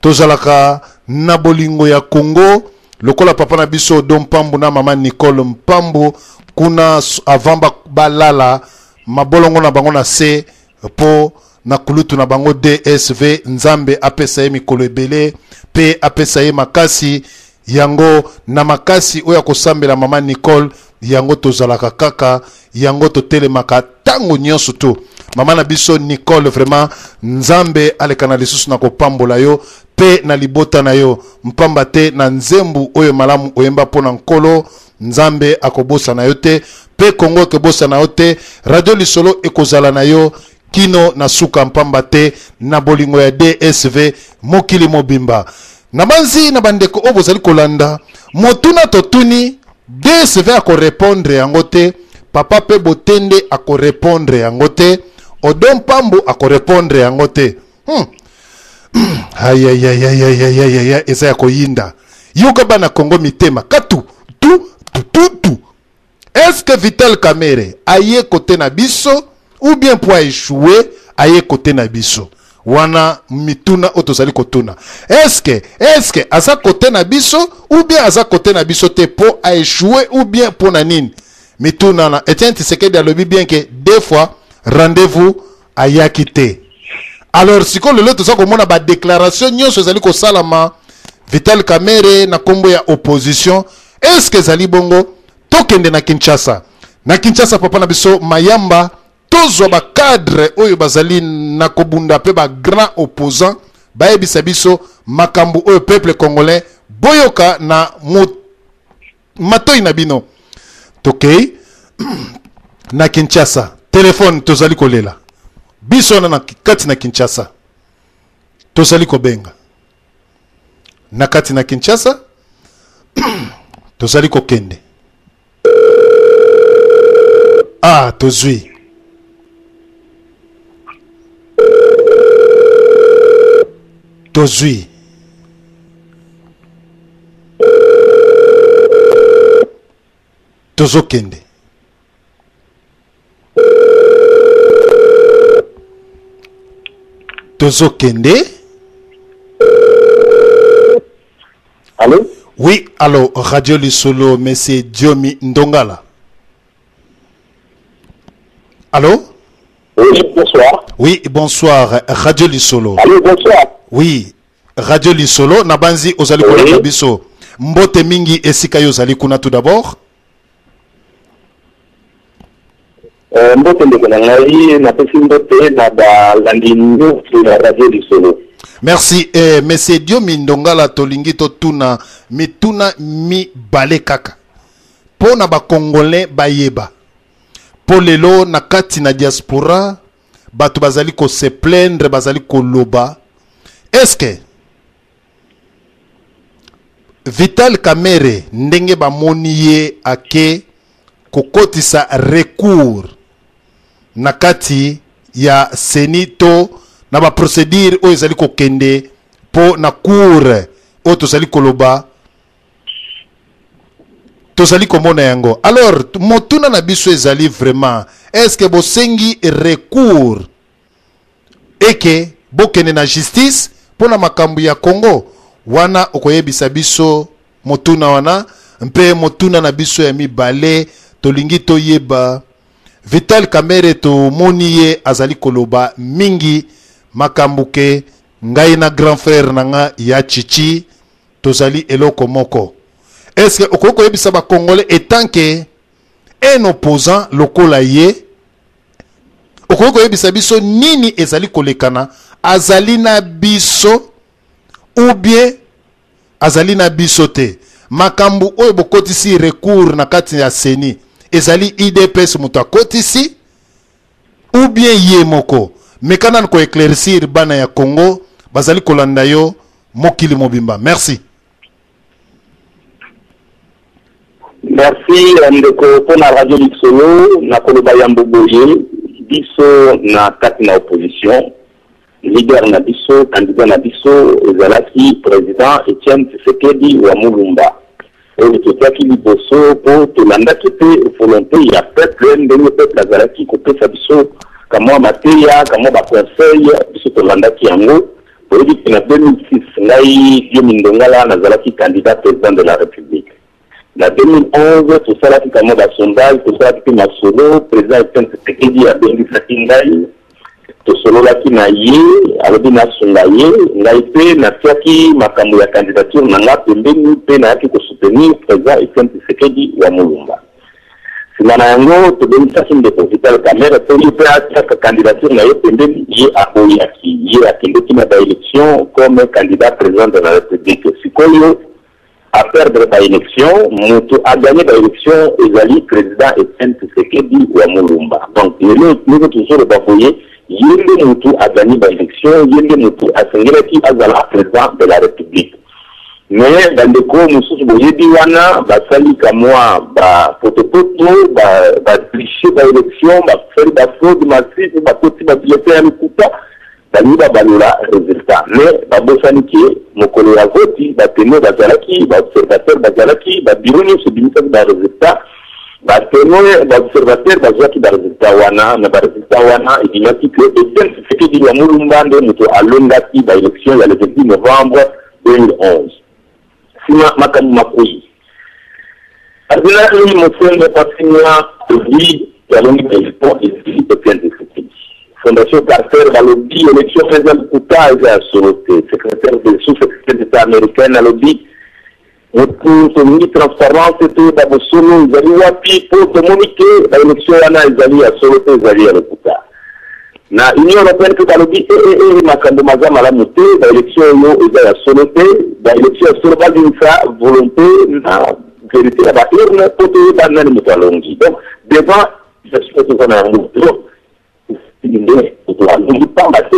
S3: tozalaka na bolingo ya Congo, lokola papa na biso Odo Mpambu na mama Nicole Mpambu kuna avant balala mabolongo na bango na se mpo na kulutu na bango DSV. Nzambe apesa ye mikolo ebele mpe apesa ye makasi, yango na makasi oyo akosambela mama Nicole, yango tozalaka kaka, yango totelemaka ntango nyonso tu. Mama na biso Nicole, vraiment Nzambe aleka na lisusu na kopambola yo mpe na libota na yo, mpamba te na nzembu oyo malamu oyemba mpo na Nkolo, Nzambe akobosana yo te mpe Kongo ekobosana yo te. Radio lisolo ekozala na yo kino na suka, mpamba te na bolingo ya DSV mokili mobimba. Nabanzi na bandeko oyo bozali kolanda motuna totuni, DSV akorepondre yango te, papa pe Botende akorepondre yango te, Odon Mpambu akorepondre yango te. Ayayayayayayaya, eza ya koyinda. Yoka bana Congo mitema katu tu tu tu tu. Est-ce que Vital Kamerhe aye kote na biso ou bien po a échouer aye kote na biso? Wana mituna oyo tozali kotuna. Est-ce que aza kote na biso ou bien aza kote na biso te po a échouer ou bien po na nini? Mituna na Etienne Tshisekedi alobi bien que deux fois rendez-vous ayaki te. Alors sikoyo lelo toza komona ba déclaration nyonso ezali kosalama Vital Kamerhe na kombo ya opposition. Est-ce que ezali bongo? Tokende na Kinshasa. Na Kinshasa papa na biso Mayamba, tozwa ba cadre oyo bazali na kobunda pe ba grand opposant bayebisa biso makambo oyo peuple congolais boyoka na matoi na bino. Tokei na Kinshasa, telefone tozali kolela biso wana na kati na Kinshasa, tozali kobenga na kati na Kinshasa, tozali kokende. Ah, tozwi. Tozwi. Tozokende. Tozokende.
S9: Allô?
S3: Oui, allô, Radio Lisolo, monsieur Diomi Ndongala. Allô?
S9: Oui, bonsoir.
S3: Oui, bonsoir, Radio Lisolo.
S9: Allô, bonsoir.
S3: Oui, Radio Lisolo, nabanzi ozali
S9: Oui.
S3: kolanda biso. Mbote mingi esika yo ozali kuna tout d'abord.
S9: Mbote ndeko na ngai, napesi mbote na balandi nyonso ya Radio Lisolo.
S3: Merci. Monsieur Diomi Ndongala, tolingi totuna mituna mibale kaka mpo na ba Congolais bayeba. Po lelo na kati na diaspora bato bazali ko se plaindre, bazali koloba. Est-ce que Vital Kamerhe ndenge bamoni ye ake kokotisa recours na kati ya CENI to na ba procédure oyo ezali kokende po na cour oyo tozali koloba, tozali komona yango. Alors motuna na biso ezali vraiment, est-ce que bosengi recours eke bokende na justice pona makambo ya Congo? Wana okoyebisa biso motuna wana. Mpe motuna na biso ya mibale, tolingi toyeba Vital Kamerhe tomoni ye azali koloba mingi makambo ke ngai na grand frère na nga ya Chichi tozali eloko moko. Est-ce que okoki koyebisa ba Congolais etant que un opposant lokola ye, okoki koyebisa biso nini ezali kolekana, azali na biso ou bien azali na biso te? Makambo oyo bokotisi recours na kati ya CENI ezali IDPS moto akotisi ou bien ye moko? Meka nanu ko éclaircir bana ya Congo bazali kolanda yo mokili mobimba. Merci.
S9: Merci ndeko mpona Radio Lisolo. Nakoloba yambo boye, biso na kati na opposition, leader na biso, candidat na biso ezalaki président Etienne Tshisekedi wa Mulumba, oyo totiaki liboso mpo tolandaki mpe volonté ya peuple, ndenge peuple azalaki kopesa biso kamwa mateya, kamwa baconseil, biso tolandaki yango. Boyebi ke na 2006 ngai Diomi Ndongala nazalaki candidat président de la République. Na 2011 tosalaki kamwa basondage, tosalaki mpe masolo. Président Etienne Tshisekedi abengisaki ngai, tosololaki na ye, alobi nasunga ye. Ngai mpe natiaki makambo ya candidature na nga pembeni mpe nayaki kosoutenir président Etienne Tshisekedi wa Mulumba. Nsima na yango tobengisaki ndeko Vital Kamerhe mpo ye mpe atiaka candidature na ye pembeni, ye aboyaki. Ye akendeki na baélection comme candidat président de la République. Sikoyo a perdre baélection, moto a gagné baélection ezali président Etienne Tshisekedi wa Mulumba. Donc lelo ndenge tozoloba boye, ye nde moto a gagné baélection, ye nde moto asengelaki azala président de la République. Mais bandeko mosusu boyebi wana basali kamwa ba potopoto, ba tricher ba election, basali ba fraude massive, bakoti ba bulletin ya lokuta, balingi babalola resultat. Mais babosani ke mokolo ya voti ba temoins bazalaki, ba observateurs bazalaki, ba bureau nyonso ebimisaki ba resultat. Ba temoins, ba observateurs bazwaki ba resultat wana, na ba resultat wana ebimaki ke Etienne Tshisekedi wa Mulumba nde moto alongaki ba election ya le 26 novembre 2011. Sima makambo makwei. Cardinal Monsengwo Pasinya alobi alongi ba election ezali Etienne Tshisekedi. Fondation Carter balobi election eza lokuta, eza ya solo te. Secrétaire de sous-secrétaire d'Etat américaine alobi motu tolingi transparence, toyeba bosolo ezali wapi, mpo tomoni ke ba election wana ezali ya solo te, ezali ya lokuta. Na Union européenne mpe balobi ee makambo maza malamu te, ba election oyo eza ya solo te, ba election ya solo babimisa volonté na vérité ya ba urne mpo toyeba nani moto alongi. Donc devant situation toza na yango nde moto alongi, pamba te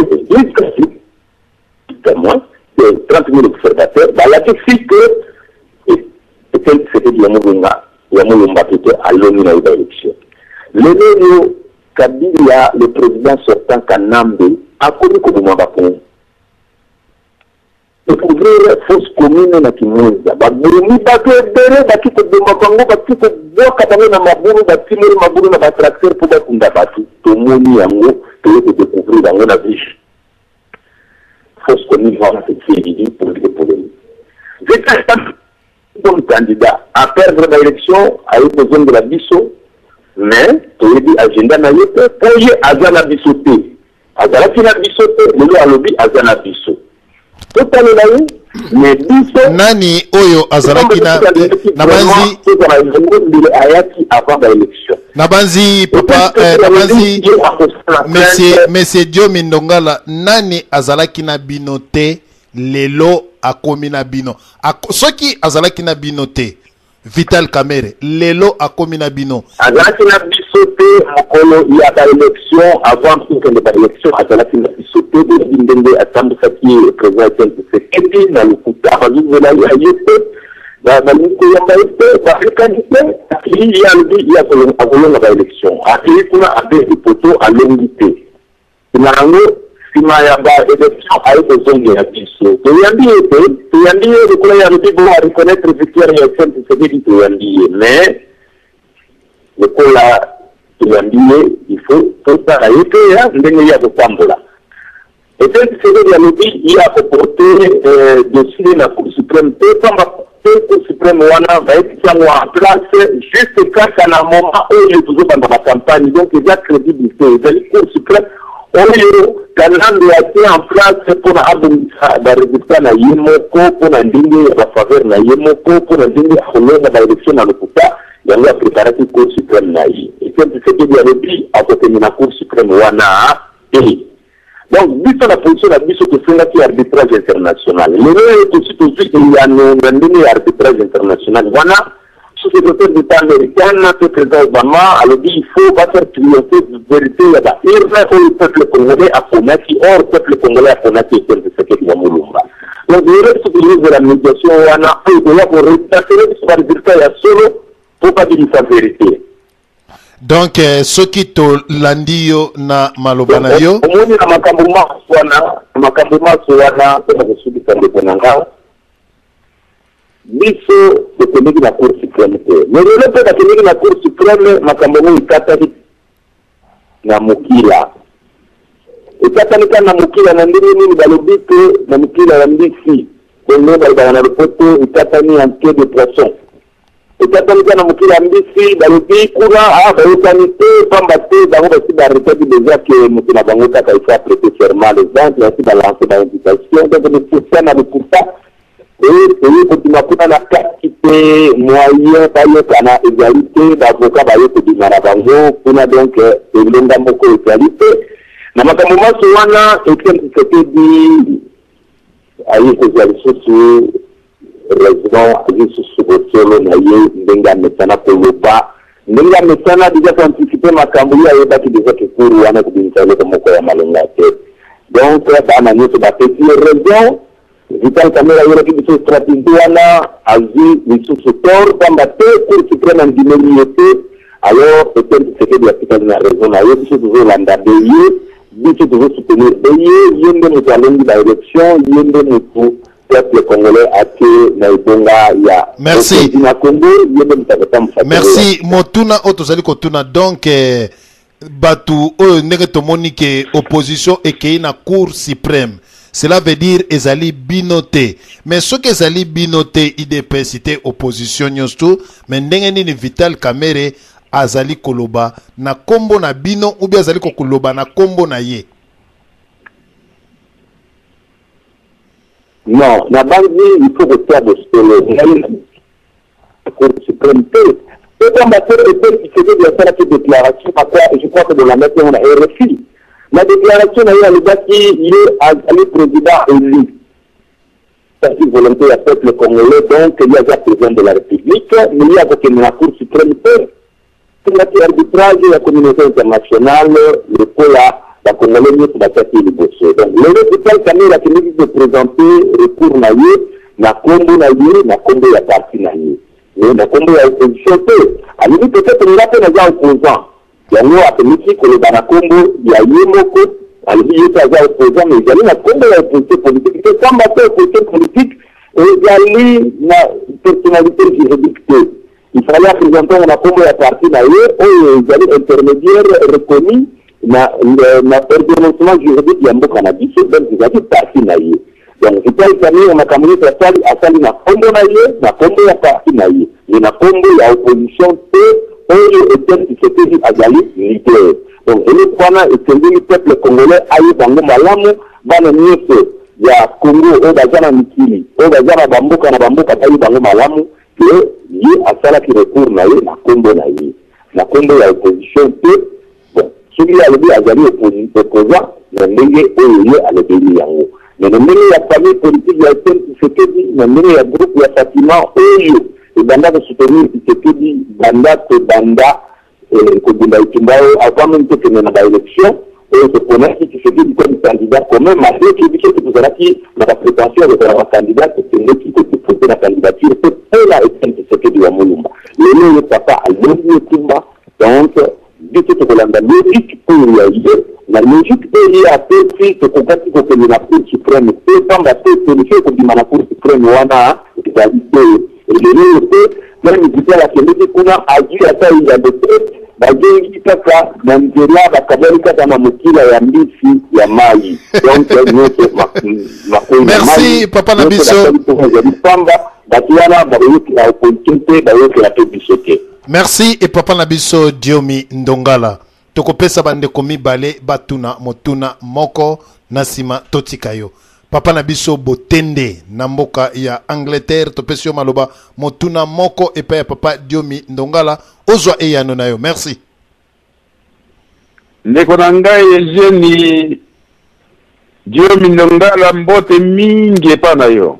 S9: témoin de 30 000 observateurs balakisi ke Etienne Tshisekedi ya Mulunga ya Mulumba plutôt alongi na ye ba election. Lelo oyo Kabila le président sortant Kanambe akomi koboma bakongo, découvrir fosse commune na Kimwenza, babomi bato ebele, baki koboma bango, baki kobwaka bango na mabulu, batimoli mabulu na batracteur mpo bakunda bato. Tomoni yango, toye kodécouvrir yango na viche fosse commune wana, c'est polele polele. Vital comme candidat a perdre ba élection, aye kozongela biso, mais toyebi agenda na ye te, mpo ye aza na biso te, azalaki na biso te. Lelo alobi aza na biso, totalela ye, mais biso
S3: Nani oyo azalaki na banzi?
S9: Ndele ayaki avant ba élection.
S3: Na banzi papa, na banzi monsieur Diomi Ndongala, nani azalaki na bino te, lelo akomi na bino? Soki azalaki na bino te, Vital Kamerhe lelo akomi na bino?
S9: Azalaki na biso te mokolo ya baélection. Avant tokende baélection, azalaki na biso te. Boyebi ndenge atambusaki président Etienne Tshisekedi na lokuta. Bazozela ye, aye te, balingi koyamba ye te, balekani te. Akei, ye alobi ye akolonga baélection, akei kuna, abeti poto, alongi te. Nsima yango, nsima ya baélection, aye kozongela biso, toyambi ye te. Toyambi ye lokola ye alobi bo areconnaître victoire ya Etienne Tshisekedi, toyambi ye. Mais lokola toyambi ye, il faut totala ye mpe ya ndenge ye akotambola. Etienne Tshisekedi alobi ye akoporte dossier na Cour suprême te, pamba te Cour suprême wana bayebisi yango en place juste kaka na moment oyo tozobanda bacampagne, donc eza crédible te. Ezali Cour suprême oyo Kanambe atie en place mpona abongisa baresultat na ye moko, mpona ndenge ya bafaveur na ye moko, mpona ndenge akolonga baélection na lokuta. Yango apreparaki Cour suprême na ye. Etienne Tshisekedi alobi akokende na Cour suprême wana te. Donc biso na position na biso, tosengaki arbitrage international. Lelo oyo tosi tozwi eyano na ndenge ya arbitrage international wana. Sous-secrétaire d'État américaine mpe président Obama alobi il faut bafaire triompher vérité ya baurne oyo peuple congolais aponaki. Or peuple congolais aponaki Etienne Tshisekedi wa Mulumba. Donc lelo biso tozozela médiation wana oyo koya koretracer biso baresultat ya solo mpo babimisa vérité.
S3: Donc soki tolandi yo na maloba na yo,
S9: Omoni, na makambo maso wana, na makambo maso wana, mpona kosukisa, ndeko na nga, biso tokendeki na Cour suprême te. Mais lelo mpe bakendeki na Cour suprême, makambo yango ekataki na mokila, ekatani kaka na mokila. Na ndenge nini? Balobi te na mokila ya mbisi, bongo balobaka na lopoto ekatani en queue de poisson. Ekatani kaka na mokili ya mbisi. Balobi kuna bayokani te, pamba te bango basi baarrêtaki déjà ke moto na bango kaka il faut aprêter serment le 20. Basi balance bainvitation, donc lokuta na lokuta eye kobima kuna na kati te. Moyen bayokana ezali te, baavocat baye kobima na bango kuna, donc elonga moko ezali te. Na makambo maso wana, Etienne Tshisekedi aye kozwa lisusu raison, azwi lisusu bosolo na ye ndenge amesana koloba, ndenge amesana déjà koanticiper makambo. Ye ayebaki déjà ke cour wana kobimisa eloko moko ya malonga te. Donc bana nyonso bapesi ye raison. Vital Kamerhe ayelaki biso strategie wana, azui lisusu tort pamba te cour supreme andimeli ye te, alors Etienne Tshisekedi atikali na raison na ye, biso tozo landa be ye, biso tozo soutenir be ye, ye nde mutu alongi ba elections, ye nde mutu peuple congolais atie na ebonga ya
S3: Merci.
S9: bokonzi na Congo, ye nde mutu akotambusa Congo ya
S3: Merci. Motuna oyo tozali kotuna donc eh, Batu oyo ndenge tomoni ke opposition ekeyi na cour supreme cela veut dire ezali bino te mais soki ezali bino te udps te opposition nionso tout mais ndenge nini vital kamere azali koloba na kombo na bino ou bien azali kokoloba na kombo na ye?
S9: Non, nabanzi il faut kotia bosolo. Ngai Cour supreme te po pamba te Etienne Tshisekedi asalaki declaration akwa je crois que bolandaki yango na RFI na declaration na ye alobaki ye azali president elu kasi volonté ya peuple congolais donc ye aza president de la république mais ye akokende na cour supreme te Asengaki arbitrage ya communaute internationale lokola ba congolais nionso batiaki ye liboso. Donc lelo Vital Kamerhe akendeki ko presenter recours na ye na kombo na ye na kombo ya parti na ye mais na kombo ya opposition te. Alobi peut-etre nga pe naza opposant yango akendeki koloba na kombo ya ye moko, alobi ye pe aza opposant mais ezali na kombo ya opposition politique te pamba te opposition politique ezali na personnalite juridique te. Il fallait a presenter yango na kombo ya parti na ye oyo ezali intermediaire reconnu na na ordonnancement juridique ya mboka na biso, donc ezalaki parti na ye. Donc Vital Kamerhe makambo nionso asali, asali na kombo na ye, na kombo ya parti na ye, mais na kombo ya opposition te oyo Etienne Tshisekedi azali leader. Donc eloko wana esengeli peuple congolais ayeba yango malamu, bana nionso ya Congo oyo baza na mikili, oyo baza na ba mboka na ba mboka bayeba yango malamu. Que ye asalaki recours na ye na kombo na ye, na kombo ya opposition te. Bon, soki ye alobi azali opposant na ndenge oyo ye alobeli yango, mais na ndenge ya famille politique ya Etienne Tshisekedi, na ndenge ya groupe ya Fatima oyo ebanda ko soutenir Tshisekedi banda tobanda kobunda etumba oyo avant meme tokende na ba elections oyo toponaki Tshisekedi comme candidat commun malgre que biso tozalaki na ba pretentions ya kozala ba candidats tokendeki ko deposer na candidature te pona Etienne Tshisekedi wa Mulumba. Lelo oyo papa alongi etumba donc biso tokolanda logique oyo ya ye na logique oyo ye apesi tokokaki kokende na cour supreme te pamba te solution ekobima na cour supreme wana ezali te. Lelo oyo pe meme Vital akendeki kuna azui ata eyano te, bazongi kaka na nzela bakabwani kaka na mokila ya mbisi ya mayi donc nionso makoyi na mayi
S3: Merci papa na
S9: nionso
S3: biso.
S9: basali kuna ezali pamba, batu wana bakoyokela opposition te bayokela pe biso te.
S3: Merci et papa na biso Diomi Ndongala. Tokopesa bandeko mibale batuna motuna moko na sima totika yo. Papa na biso Botende na mboka ya Angleterre topesi yo maloba motuna moko epai ya papa Diomi Ndongala ozwa eyano na yo. Merci.
S10: Ndeko na ngai Eugenie Diomi Ndongala mbote mingi epa na yo.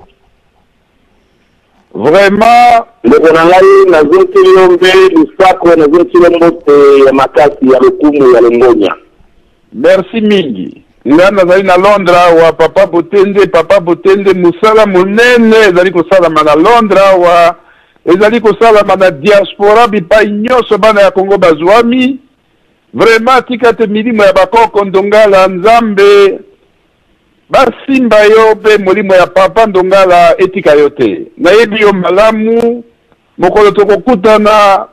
S10: Vraiment.
S9: Ndeko na ngai nazongisi yo mpe losako, nazongisi yo mbote ya makasi, ya lokumu, ya longonya.
S10: Merci mingi. Nga nazali na Londres awa papa Botende, papa Botende mosala monene ezali kosalama na Londres awa, ezali kosalama na diaspora bipai nyonso bana ya Congo bazuami. Vraiment tika te milimo ya bakoko Ndongala Nzambe Basimba yo pe molimo ya papa ndongala etika yo te nayebi yo malamu mokolo tokokutana.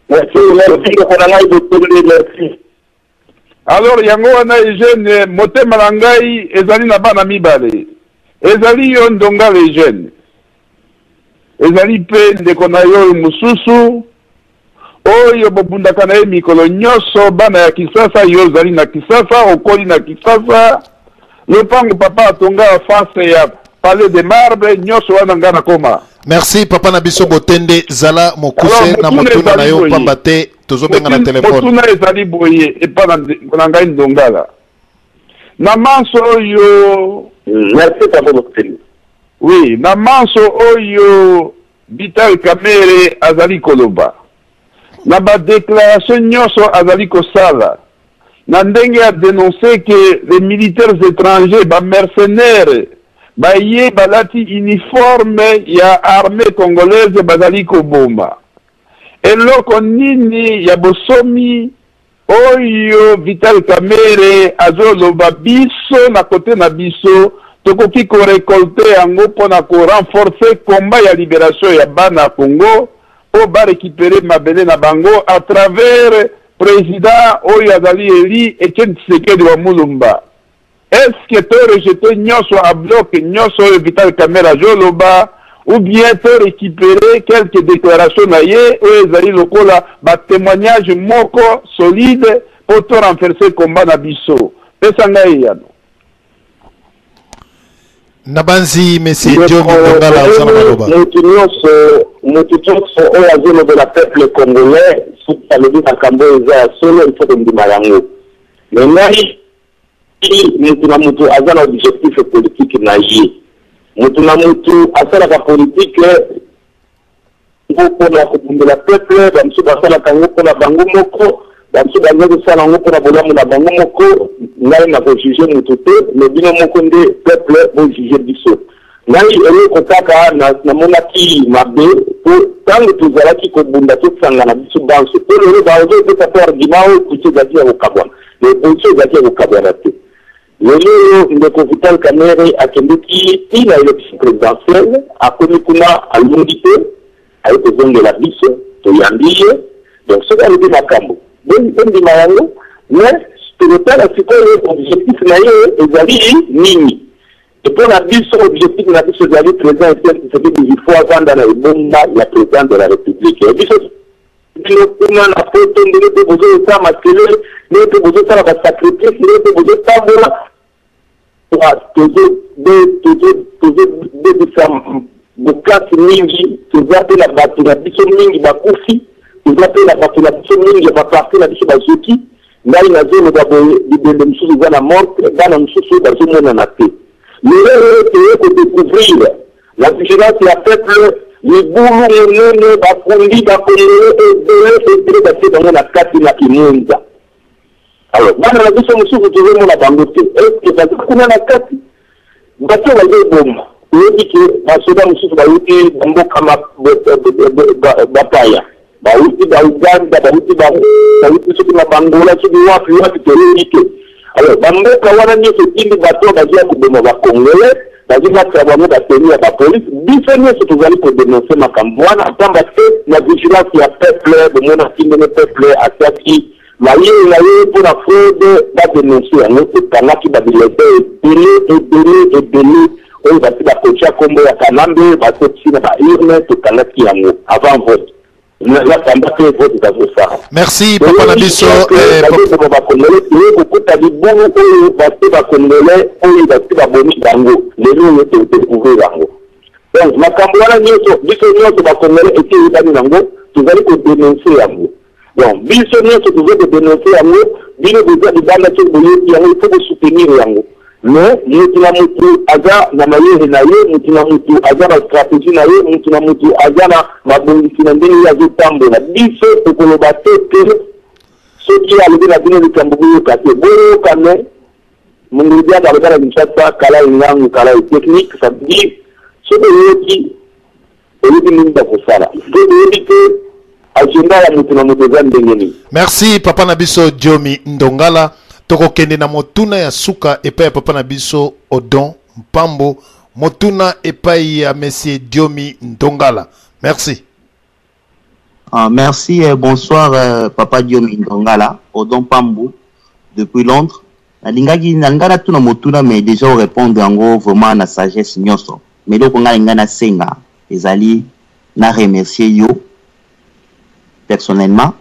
S9: Merci merci ndeko na ngai botondi merci.
S10: Alors yango wana Eugène motema na ngai ezali na bana mibale ezali yo ndongala Eugène ezali pe ndeko na yo oyo mosusu Oyo bobundaka na ye mikolo nyoso bana ya kisasa yo ozali na kisasa okoli na kisasa lopango papa atonga face ya palais de marbre nyoso wana nga nakoma.
S3: Merci papa na biso Botende zala mokuse na motuna na yo pamba te tozobenga na telephone.
S10: Motuna ezali boye epa na ngai Ndongala na manso oyo.
S9: Merci papa Botende.
S10: Oui na manso oyo Vital Kamerhe azali koloba na ba declarations nionso azali kosala na ndenge a denoncer que les militaires etrangers, ba mercenaires. Baye balati uniforme ya armee congolaise bazali koboma. Eloko nini ya bosomi oyo Vital Kamerhe azoloba biso na cote na biso tokoki ko recolter yango pona ko renforcer combat ya liberation ya bana Congo po ba recuperer mabele na bango à travers president oyo azali elu Etienne Tshisekedi wa Mulumba. Est ce que to rejeter nionso à bloc nionso oyo Vital Kamerhe azo loba ou bien to recuperer quelques declarations na ye oyo ezali lokola ba temoignages moko solide po to renfercer combat na biso? Pesa ngai eyano.
S3: Nabanzi Monsieur Diomi Ndongala oza na maloba.
S9: Mutu nionso mutu nionso oyo azolobela peuple congolais soki alobi makambo oyo eza ya solo il faut kondima yango mais ngai Mutu na mutu aza na objectif politique na ye. Mutu na mutu asalaka politique ngo pona kobundela peuple, ba mosusu basalaka yango pona bango moko, ba mosusu balingi kosala yango pona bolamu na bango moko. Ngai nako juger mutu te, mais bino moko nde peuple bo juger biso. Ngai eloko kaka namonaki mabe po tango tozalaki kobunda tosangana biso banso po lelo bazo pesa pe argument oyo opposition ezalaki ya kokabwana mais opposition ezalaki ya kokabwana te. Lelo oyo ndeko Vital Kamerhe akendeki ti na election presidentielle akomi kuna alongi te aye kozongela biso toyambi ye donc soki alobi makambo bondima yango mais tokotala sikoyo objectif na ye ezali nini. Mpo na biso objectif na biso ezali president Etienne Tshisekedi il faut avanda na ebonga ya president de la republique. Ya biso bino kuna na poto ndenge mpe bozosala makelele ndenge mpe bozosala ba sacrifice ndenge mpe bozotambola tozobebisa bokasi mingi toza mpe na bato na biso mingi bakufi toza mpe na bato na biso mingi ya baparti na biso bazoki Ngai nazo loba boye bibembe mosusu eza na morgue, bana mosusu bazo monana te. Lelo oyo toye ko decouvrir na vigilance ya peuple libulu monene bakundi ba congolais ebele ebele batie bango na kati na Kimwenza. Alors bana na biso mosusu tozo mona bango te, est ce que baza kuna na kati? Bato bazo boma oyebi ke ba soda mosusu bawuti ba mboka bapaya bawuti ba Uganda bawuti ba bawuti soki na bangola soki wapi wapi toyebi te alors ba mboka wana nyonso etindi bato oyo bazoya koboma ba congolais bazolatisa bango ba tenue ya ba police biso nyonso tozali kodenonse makambo wana pamba te na vigilance ya peuple bomonaki ndenge peuple atiaki Mayele na ye mpo na fraude ba denoncer yango ekangaki ba bulletins ebele ebele ebele oyo basi bakotia kombo ya Kanambe bakotisi na ba urnes tokangaki yango avant vote na kanda mpe vote bazosala.
S3: Merci papa na biso.
S9: Bazoboma ba congolais toye kokuta libulu oyo basi ba congolais oyo basi babomi bango lelo oyo to decouvrir yango. Donc makambo wana nyonso biso nyonso ba congolais esi eyebani nango tozali ko denoncer yango. Donc biso nionso tozo ko denoncer yango, bino boza libanda soki boyoki yango il faut bo soutenir yango. Mais mutu na mutu aza na mayele na ye, mutu na mutu aza na strategie na ye, mutu na mutu aza na mabongisi na ndenge ye azo tambola. Biso tokoloba te que soki alobi na bino likambo boyoka te. Boyoka mais Mungulu Diaka aloba na Kinshasa kala engangu kala e technique, ça veut dire soki oyoki Oyebi nini ya kosala te oyebi te agenda ya mutu na mutu eza ndenge nini.
S3: Merci papa na biso Diomi Ndongala. Tokokende na motuna ya suka epai ya papa na biso Odon Mpambo. Motuna epai ya monsieur Diomi Ndongala. Merci.
S11: Ah, merci et bonsoir euh, papa Diomi Ndongala, Odon Pambu depuis Londres. Nalingaki nalinga natuna motuna mais déjà o répondre yango vraiment na sagesse nyonso. Mais eloko ngai nalinga nasenga ezali na remercier yo personnellement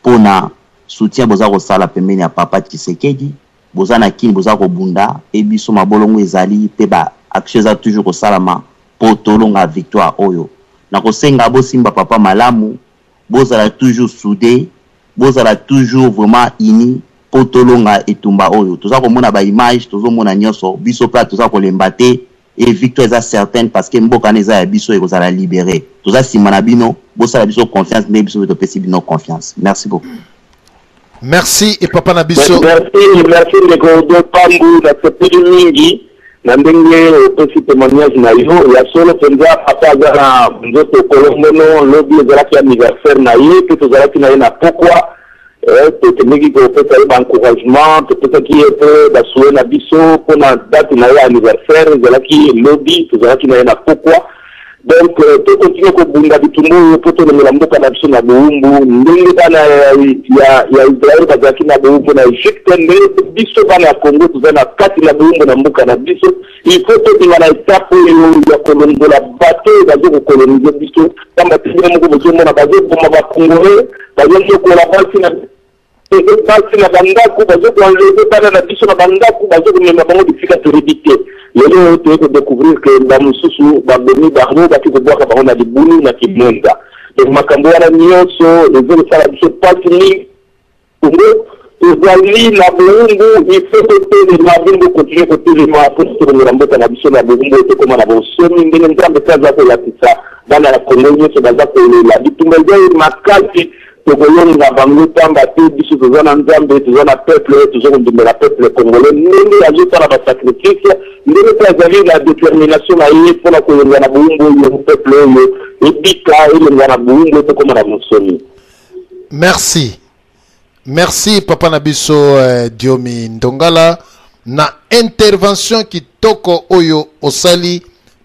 S11: pona soutien boza kosala pembeni ya papa Tshisekedi. Boza na Kin boza kobunda et biso mabolongo ezali pe ba action eza toujours kosalama po tolonga victoire oyo. Nakosenga bosimba papa malamu, bozala toujours soude, bozala toujours vraiment unis po tolonga etumba oyo. Toza komona ba images, tozo mona nioso, biso pe toza kolemba te et victoire eza certaine parce que mboka wana eza ya biso ekozala libere. Toza sima na bino, bosala biso confiance ndenge biso pe topesi bino confiance. Merci beaucoup.
S3: Merci et papa na biso.
S9: Merci, merci ndeko Odon Pambu, nasepeli mingi. Na ndenge opesi temoignage na yo, ya solo penza papa aza na nzoto kolongono, lobi ezalaki anniversaire na ye pe tozalaki na ye na pokwa, eh, tokendeki kopesa ye ba encouragement, topesaki ye pe ba souhaits na biso pona date na ye ya anniversaire ezalaki lobi, tozalaki na ye na pokwa. Donc to continuer kobunda bitumba oyo mpo tolongola mboka na biso na bowumbu ndenge bana ya, ya, ya Israël bazalaki na bowumbu na Egypte, ndenge biso bana ya Congo toza na kati na bowumbu na mboka na biso. Il faut tobima na etape oyo ya kolongola bato oyo bazo kokolonize biso, pamba te bino moko bozomona bazoboma ba Congolais, bazonyokola basi na Basi na ba ndaku bazo ko enlever bana na biso na ba ndaku bazo komema bango bisika toyebi te. Lelo oyo toye ko decouvrir que ba mosusu babomi bango bake kobwaka bango na libulu na Kimwenza. Donc makambo wana nionso ezo kosala biso pasi mingi. Congo tozali na bowumbu, il faut totelema, bino bo continuer kotelema po tolongola mboka na biso na bowumbu oyo tokoma na bonsomi ndenge Nzambe pe aza kolakisa bana ya Congo nionso baza kolela. Bitumba eza ye makasi. Tokolonga bango pamba te biso toza na Nzambe, toza na peuple, toza kondimela peuple congolais ndenge azosala ba sacrifice, ndenge pe azali na determination na ye pona kolongwa na bowumbu oyo peuple oyo ebika elongwa na bowumbu tokoma na bonsomi.
S3: Merci. Merci papa na biso eh, Diomi Ndongala na intervention kitoko oyo osali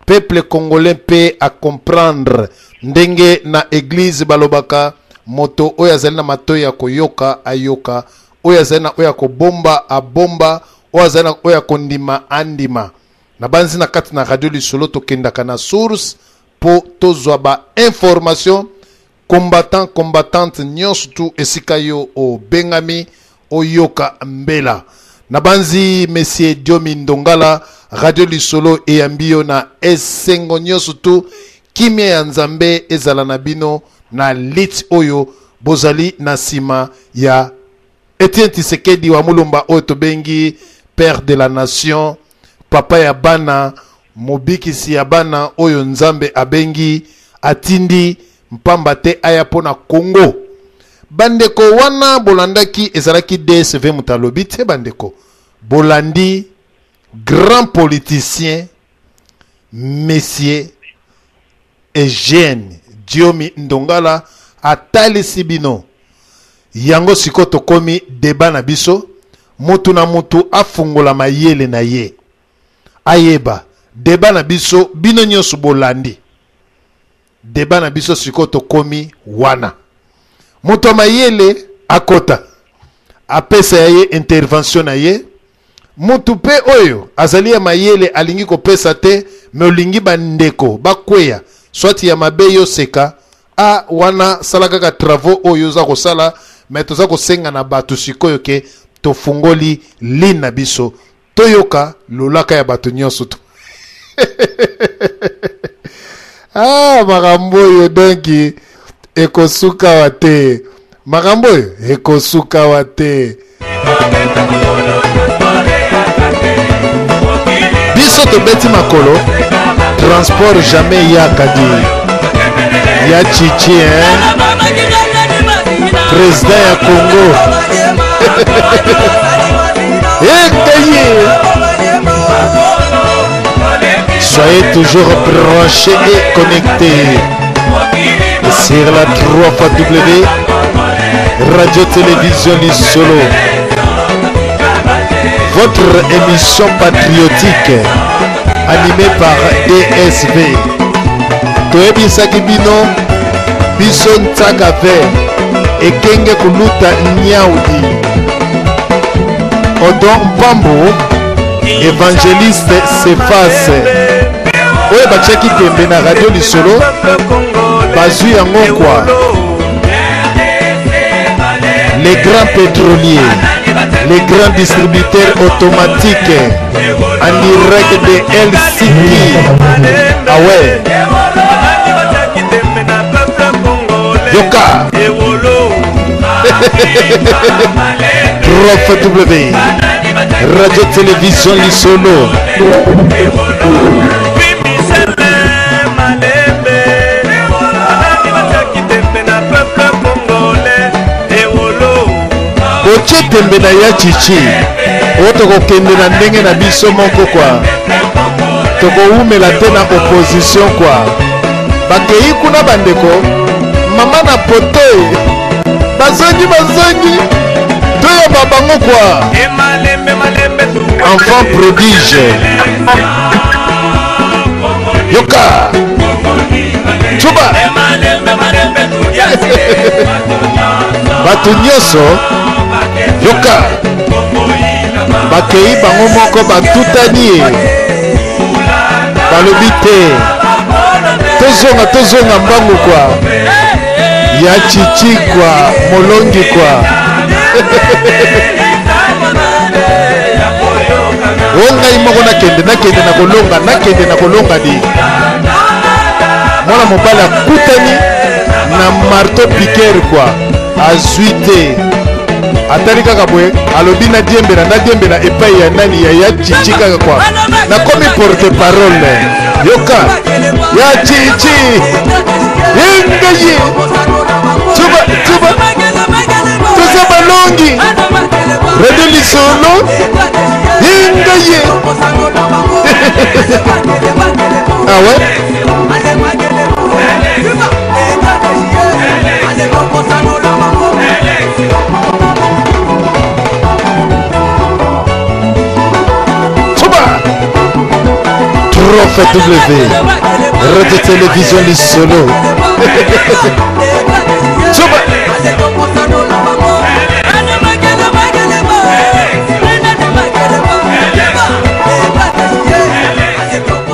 S3: peuple congolais mpe a comprendre ndenge na eglise balobaka moto oyo azali na matoi ya koyoka ayoka, oyo azali na oyo ya kobomba abomba, oyo azali na oyo ya kondima andima. Nabanzi na kati na radio lisolo tokendaka na source mpo tozwa ba information combattant combattante nyonso tu esika yo obengami oyoka mbela. Nabanzi monsieur Diomi Ndongala, radio lisolo eyambi yo na esengo nyonso tu. Kimia ya Nzambe ezala na bino na lit oyo bozali na nsima ya Etienne Tshisekedi wa Mulumba oyo tobengi père de la nation, papa ya bana, mobikisi ya bana oyo Nzambe abengi atindi mpamba te aya mpo na Congo. Bandeko wana bolandaki ezalaki DSV moto alobi te bandeko. Bolandi grand politicien monsieur Eugène Diomi Ndongala atalisi bino yango. Sikoyo tokomi debat na biso, mutu na mutu afungola mayele na ye ayeba debat na biso. Bino nyonso bolandi debat na biso, sikoyo tokomi wana moto ya mayele akota apesa ya ye intervention na ye. Mutu pe oyo azali ya mayele alingi kopesa te, me olingi bandeko bakweya soit ya mabe yo seka a wana sala kaka travaux oyo oza kosala. Me toza kosenga na bato sikoyo ke tofungoli ligne na biso toyoka lolaka ya bato nyonso to ah makambo oyo donki ekosukawa te, makambo oyo ekosukawa te. Biso tobeti makolo transport jamais yaka di ya chichi hein? Président ya Congo ekeye. Soyez toujours branchés et connectés sur la 3 fois W Radio Télévision Lisolo, votre émission patriotique animée par DSV. Toyebisaki bino biso ntsaka ve ekenge kuluta nyaudi Odon Mpambo évangéliste Cephas oyo batiaki tembe na radio lisolo bazwi yango kwa les grands pétroliers, les grands distributeurs automatiques en direct de Helsinki. Ah ouais. Yoka. Prof W. Radio Télévision Lisolo. Botie tembe na ya chichi oyo tokokende na ndenge na biso moko kwa. Tokowumela te na opposition kwa. Bakei kuna bandeko, mama na pote bazongi bazongi toyamba bango kwa. Enfant prodige. Yoka. Tuba. Bato nyonso yoka bakei bango moko batutani ye balobi te tozonga tozonga mbangu kwa ya chichi kwa molongi kwa o ngai moko nakende nakende na kolonga nakende na kolonga di mwana mobali akutani na marteau piqueur kwa azwi te atali kaka boye alobi nadiembela nadiembela epai ya nani ya ya chichi kaka kwa nakomi porte parole yoka ya chichi engaye tuba tuba toza balongi radio lisolo engaye ah ouais? Trophée W, Radio Télévision Lisolo. Tsuba.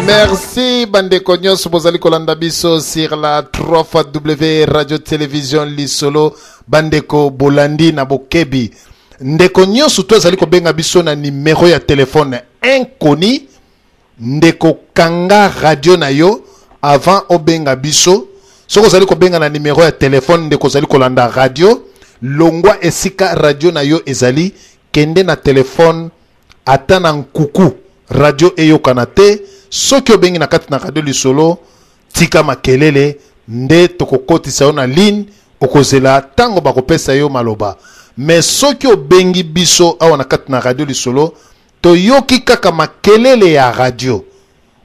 S3: Merci bandeko nyonso bozali kolanda biso sur la 3 fois W Radio Télévision Lisolo bandeko bolandi na bokebi ndeko nyonso to azali kobenga biso na nimero ya telefone inconnu ndeko kanga radio na yo avant obenga biso soki ozali kobenga na nimero ya telefone ndeko ozali kolanda radio longwa esika radio na yo ezali kende na telefone ata na nkuku radio eyokana te soki obengi na kati na radio lisolo tika makelele nde tokokotisa yo na ligne okozela ntango bakopesa yo maloba me soki obengi biso awa na kati na radio lisolo toyoki kaka makelele ya radio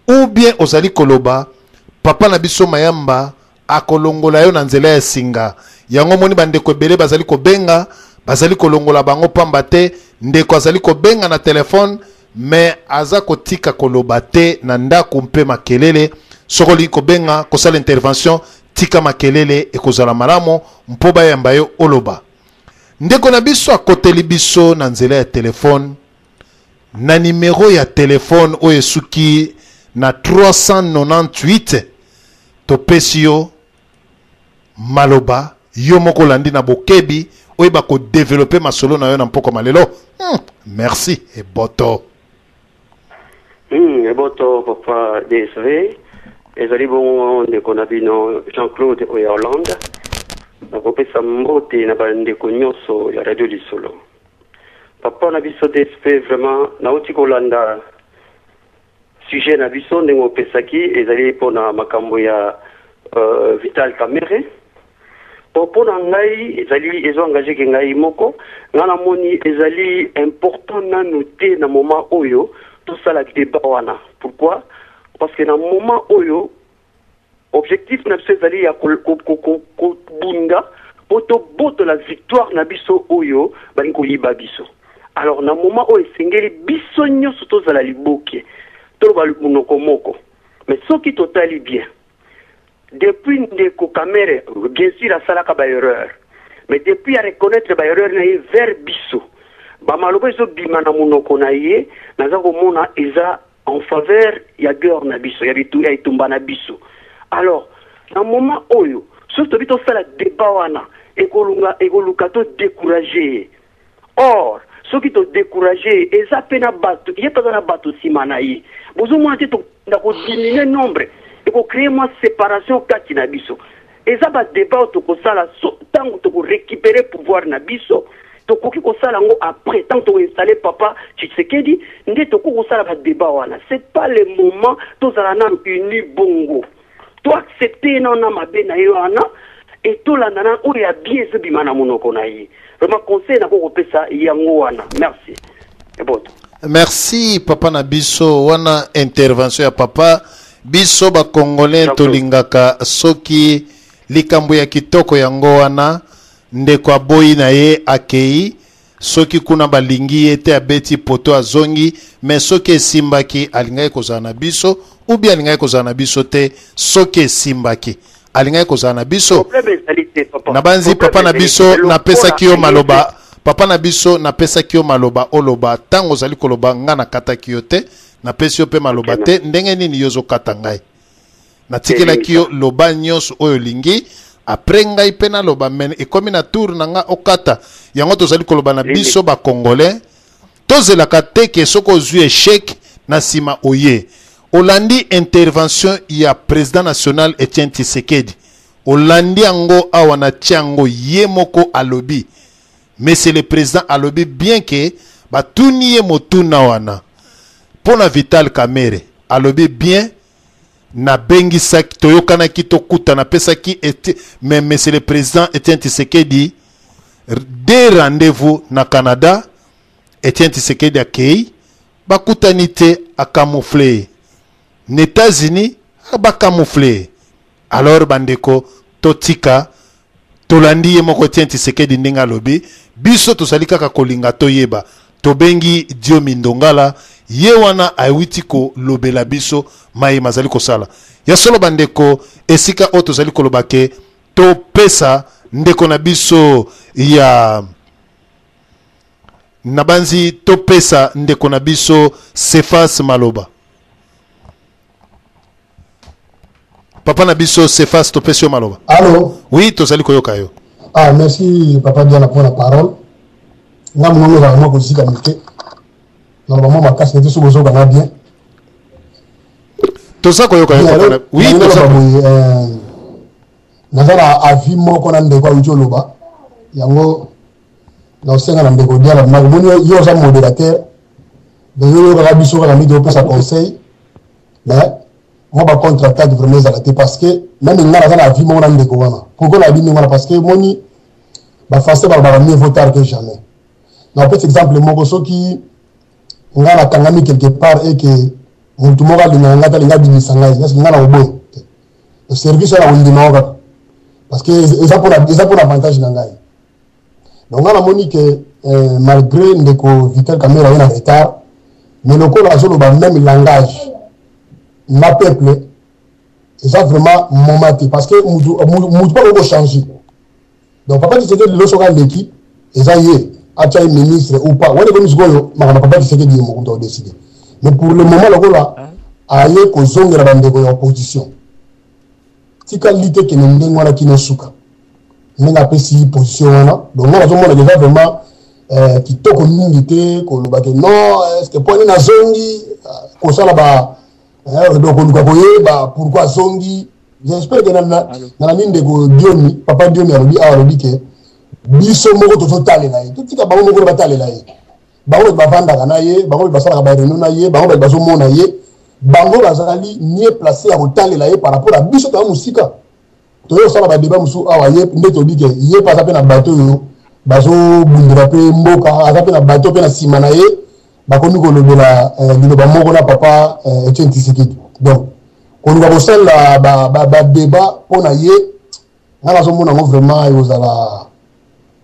S3: ou bien ozali koloba papa na biso mayamba akolongola yo na nzela ya singa yango omoni bandeko ebele bazali kobenga bazali kolongola bango pamba te ndeko azali kobenga na telefone me aza kotika koloba te na ndako mpe makelele soki olingi kobenga kosala intervention tika makelele ekozala malamu mpo bayamba yo oloba ndeko na biso akoteli biso na nzela ya telefone na nimero ya telefone oyo esuki na 398 topesi yo maloba yo moko olandi na bokebi oyeba kodevelope masolo na yo na mpokwa malelo hmm, merci eboto
S12: Eboto papa DSV ezali bongo ndeko na bino Jean-Claude oyo ya Hollande nakopesa mbote na bandeko nyonso ya radio lisolo papa na biso DSP vraiment nauti kolanda sujet na biso ndenge opesaki ezali mpona makambo ya euh, Vital Kamerhe po mpo na ngai ezali ezo engage ke ngai moko ngai namoni ezali important nanu te na moment oyo tosala débat wana pourquoi parce que na moment oyo objectif na biso ezali ya kobunda mpo tobotola victoire na biso oyo balingi koyiba biso alors na moment oyo esengeli biso nyonso tozala liboke toloba monoko moko mais soki totali bien depuis ndeko Kamere bien sûr asalaka ba erreur mais depuis a reconnaître ba erreur na ye vers biso ba maloba ezobima na monoko na ye naza komona eza en faveur ya guerre na biso ya bitu ya etumba na biso alors na moment oyo soki tobi tosala débat wana ekolunga ekoluka to décourager ye or soki to décourager ye eza mpe na bato ye mpe aza na bato nsima na ye bozomona te tokenda kodiminue nombre ekocree mwa séparation kati na biso eza badébat oyo tokosala ntango tokorécupere pouvoir na biso tokoki kosala yango après ntango tokoinstalle papa tshisekedi nde tokoki kosala badébat wana c'est pas le moment tozala nano uni bongo to accepte ye nano na mabe na ye wana e tolanda na oyo ya bien ezobima na monoko na ye vraiment conseil nakoki kopesa yango wana merci eboto.
S3: Merci papa na biso wana intervention ya papa biso ba congolais tolingaka soki likambo ya kitoko yango wana ndeko aboyi na ye akei soki kuna balingi ye te abeti poto azongi mais soki esimbaki alingaki kozala na biso ou bien alingaki kozala na biso te soki esimbaki alingaki kozala na biso nabanzi papa na biso napesaki yo maloba papa na biso napesaki yo maloba oloba ntango ozali koloba ngai nakataki yo te napesi yo mpe maloba te ndenge nini yo ozokata ngai natikelaki yo loba nyonso oyo olingi apres ngai mpe naloba me ekomi na tour na ngai okata yango tozali koloba na biso bacongolais Tozelaka te ke soki ozui echec na sima oye. Olandi intervention ya president national Etienne Tshisekedi. Olandi yango awa na tie yango ye moko alobi. Monsieur le president alobi bien ke batuni ye motuna wana pona Vital Kamerhe. Alobi bien nabengisaki toyokanaki tokutana apesaki mais monsieur le président Etienne Tshisekedi deux rendez-vous na Canada Etienne Tshisekedi akei bakutani te acamoufle ye na États-Unis bacamoufle ye alors bandeko totika Tolandi ye moko Etienne Tshisekedi ndenge alobi, biso tozali kaka kolinga toyeba. Tobengi Diomi Ndongala, ye wana awiti kolobela biso maye mazali kosala. Ya solo bandeko, esika oyo tozali koloba ke topesa ndeko na biso ya nabanzi topesa ndeko na biso Cephas maloba. Papa na biso Cephas topesi yo maloba.
S13: Allo.
S3: Oui, tozali koyoka yo.
S13: Ah, merci papa Diana pour la parole. Nga mongongo ezalaka mwa kozika moke. Naloba mwa makasi nete soki bozoyoka nga bien.
S3: Toza koyoka yo papa na.
S13: Oui, toza boye euh, naza na avis moko na ndeko awuti oloba yango naosenga na ndeko Diana nakomoni yo oza modérateur donc yo oyokaka biso kaka nde topesa conseil mais mwa ba contre attaque vraiment ezala te parce que meme ngai naza na vie moko na ndeko wana pourquoi na bimi wana parce que moni ba français balobaka mieux vaut tard que jamais na opesa exemple moko soki ngai nakangami quelque part et que motu moko alingaka ngai te alingi abimisa ngai est ce que ngai nakoboya te service wana nakondima yango kaka parce que eza mpona avantage na ngai donc nga namoni ke eh, malgré ndeko vital kamera ye na retard mais lokola azoloba même langage na peuple eza vraiment moment te parce que mutu mpo akoki kochange donc papa tshisekedi lelo soki aleki eza ye atya ye ministre ou pas wana ekomi sikoyo makambo papa tshisekedi ye moko moto akodeside mais pour le moment lokola aye kozongela bandeko ya opposition tika lite ekende ndenge wana kino suka ndenge apesi position wana donc nga nazomona eza vraiment eh, kitoko mingi te koloba ke non est-ce mpo nini azongi euh, kosala ba eh, donc koluka koyeba pourquoi azongi j'espère ke nalandi ndeko diomi papa diomi alobi awa alobi ke biso moko tozotalela ye totika bango moko batalela ye bango bato bavandaka na ye bango bato basalaka bareunion na ye bango bato bazomona ye bango bazali mieux place ya kotalela ye par rapport a biso toya mosika toye kosala badeba mosusu awa ye nde toyebi ke ye mpe aza mpe na bato oyo bazobundela mpe mboka aza mpe na bato mpe na nsima na ye bakomi kolobela eh, liloba moko na papa eh, Etienne Tshisekedi donc koluka kosalela badeba mpo na ye nga nazomona yango vraiment ekozala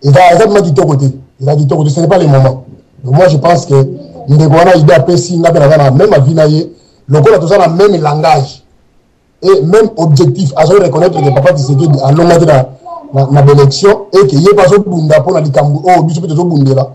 S13: eza eza vraiment kitoko te eza kitoko te ce n'est pas le moment donc moi je pense que ndeko wana ide apesi nga mpe naza na même avis na ye lokola toza na même langage et même objectif azo reconnaître que papa Tshisekedi alongaki na na, na baélection et que ye mpe azobunda mpo na likambo oyo biso mpe tozobundela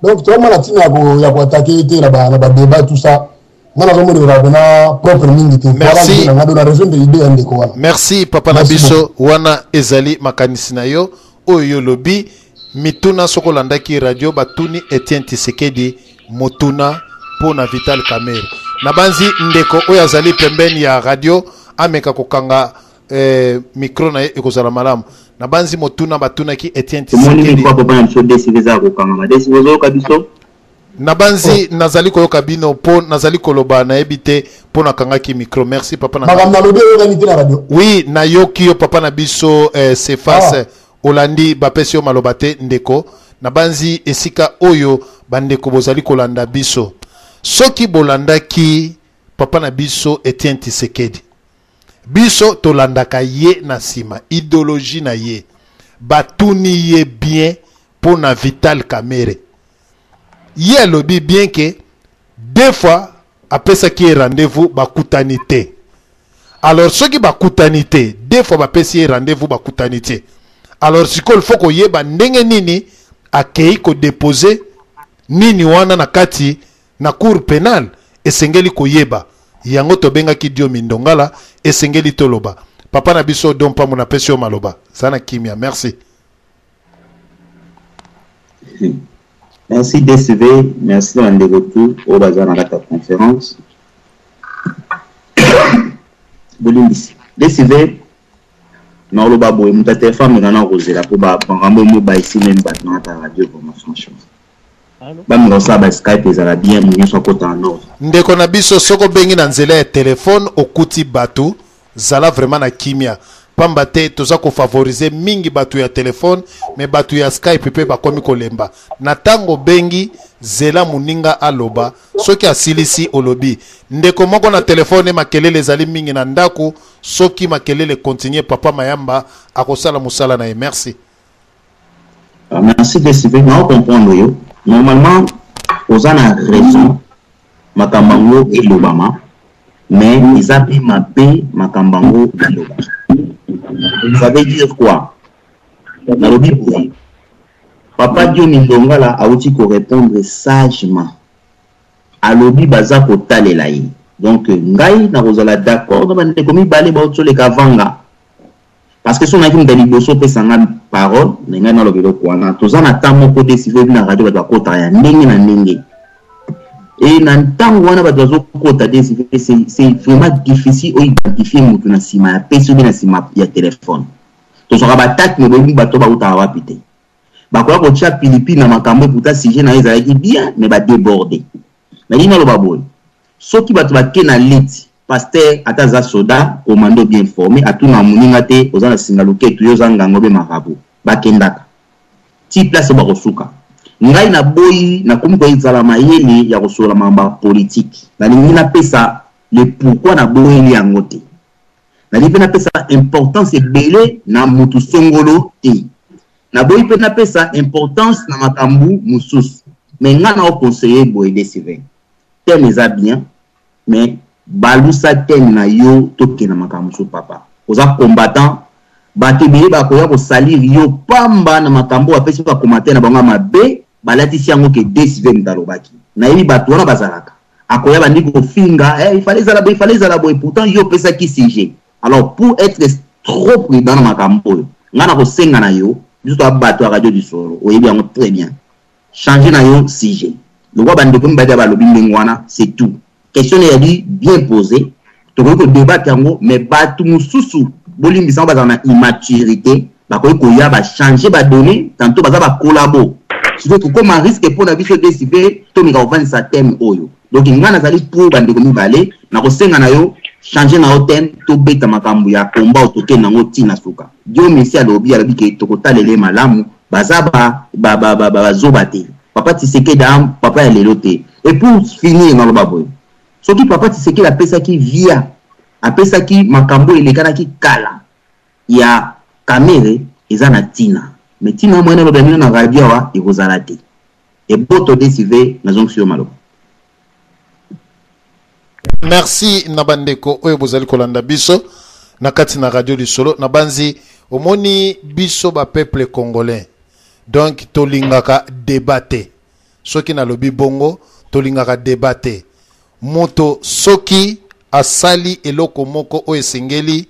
S13: donc toyamana ntina ya koatake ye te na badébat tout ça nga nazomonela mpena propre mingi te
S3: merci
S13: nga do na rejoindre idée ya ndeko wana
S3: merci papa na biso wana ezali makanisi na yo oyo yo olobi mituna soki olandaki radio batuni Etienne Tshisekedi motuna mpo na Vital Kamerhe nabanzi ndeko oyo azali pembeni ya radio ameka kokanga eh, micro na ye ekozala malamu nabanzi motuna batunaki Etienne
S11: Tshisekedi papa na biso DCV eza kokangama DCV ozoyoka biso
S3: Nabanzi nazali koyoka bino mpo nazali koloba nayebi te mpo nakangaki micro. Merci papa na
S13: Makambo nalobi eyokani te na radio.
S3: Oui, nayoki yo papa na biso eh, Cephas ah. Olandi bapesi yo maloba te ndeko. Nabanzi esika oyo bandeko bozali kolanda biso. Soki bolandaki papa na biso Etienne Tshisekedi, biso tolandaka ye na nsima, ideologie na ye, batuni ye bien mpo na Vital Kamerhe. Ye alobi bien ke deux fois apesaki ye rendez-vous bakutani te. Alors soki bakutani te, deux fois bapesi ye rendez-vous bakutani te. Alors sikoyo il faut koyeba ndenge nini akei kodepose nini wana na kati na cour penale, esengeli koyeba yango. Tobengaki Diomi Ndongala, esengeli toloba. Papa na biso Don Pambu, napesi yo maloba, za na kimia. Merci.
S11: Merci DCV, merci na bandeko tout oyo baza na kati ya conférence. Bolimbisi. DCV, nakoloba boye, moto ya telefone ameka na kozela mpo makambo mo baisi meme bato na kati ya radio, vraiment franchement. Bameka kosala ba Skype ezala bien, moto nyonso akota na nord.
S3: Ndeko na biso, soki obengi na nzela ya telefone okuti bato, zala vraiment na kimia, pamba te toza kofavorize mingi bato ya telefone, me bato ya Skype mpe bakomi kolemba. Na ntango obengi, zela moninga aloba, soki asilisi olobi. Ndeko moko na telefone, makelele ezali mingi na ndako. Soki makelele continue, papa Mayamba akosala mosala na ye. Merci.
S11: Ah, merci DCV, nao comprendre yo. Normalement, oza na raison, makambo yango elobama, mais eza mpe mabe makambo yango elobama. Ça veut dire quoi? Nalobi boye, Papa Diomi Ndongala awuti korepondre sagement. Alobi baza kotalela ye. Donc ngai nakozala d'accord na bandeko mibale bauti oleka avant nga. Parce que soki nayaki moto ya liboso opesa nga parole, na ngai naloba eloko wana. Toza na temps moko te, si oyebi na radio bato bakotaka ya ndenge na ndenge. Et na ntango wana bato bazokota te, c'est vraiment difficile oidentifier moto na nsima ya PC ou bien na nsima ya telefone. Tozwaka ba attaque mais boyebi bato bautaka wapi te. Bakoya kotia pilipili na makambo et pourtant sujet na ye ezalaki bien mais ba deborder. Nalingi naloba boye, soki bato bake na liti, pasteur ata aza soda, commando bien forme, atunaka moninga te oza na singa luketu, yo oza nganga obe marabout. Bakendaka ti place oyo bakosuka. Ngai naboyi, nakomi kozala mayele ya kosolola makambo ya politique. Nalingi napesa le pourquoi naboyeli yango te. Nalingi mpe napesa importance ebele na mutu songolo te. Naboyi mpe napesa importance na makambo mosusu. Mais ngai nao conseiller boye DCV. Thème eza bien, mais balusa thème na yo tokende na makambo mosusu papa. Oza combattant, bato ebele bakoya kosalir yo pamba na makambo oyo bapesi ba commentaire na bango ya mabe, balatisi yango ke DCV moto alobaki. Nayebi bato wana bazalaka. Akoya bandi kofinga, eh, il fallait ezala boye, il fallait ezala boye, pourtant yo opesaki sujet. Alors pour être trop prudent na makambo oyo, ngai nakosenga na yo, biso toza bato ya radio Lisolo, oyebi yango très bien. Changer na yo sujet. Lokola ba ndeko mibali balobi ndenge wana, c'est tout. Question ezali bien posée, tokoki ko debattre yango, mais batu mosusu bolimbisa ngo bazala na immaturité, bakoki koya ba changer ba données, tantôt baza ba collabo. Sikoyo tokoma risque mpo na biso DCV tomeka kovandisa thème oyo. Donc ngai nazali pour ba ndeko mibale, nakosenga na yo changer na yo thème, tobeta makambo ya combat oyo tokende nango ti na suka. Dieu merci alobi, alobi ke tokotalela ye malamu, baza ba ba ba ba ba zoba te. Papa Tshisekedi a papa ya lelo te. Et pour finir naloba boye, soki papa Tshisekedi apesaki via, apesaki makambo oyo elekanaki kala ya Kamerhe eza na tina. Mais tina moyen naloba bino na radio awa ekozala te. Eboto DCV nazongisi yo maloba.
S3: Merci na bandeko oyo bozali kolanda biso na kati na radio Lisolo. Na banzi omoni biso ba peuple congolais, donc tolingaka débat te. Soki nalobi bongo, tolingaka débat te. Moto soki asali eloko moko oyo esengeli,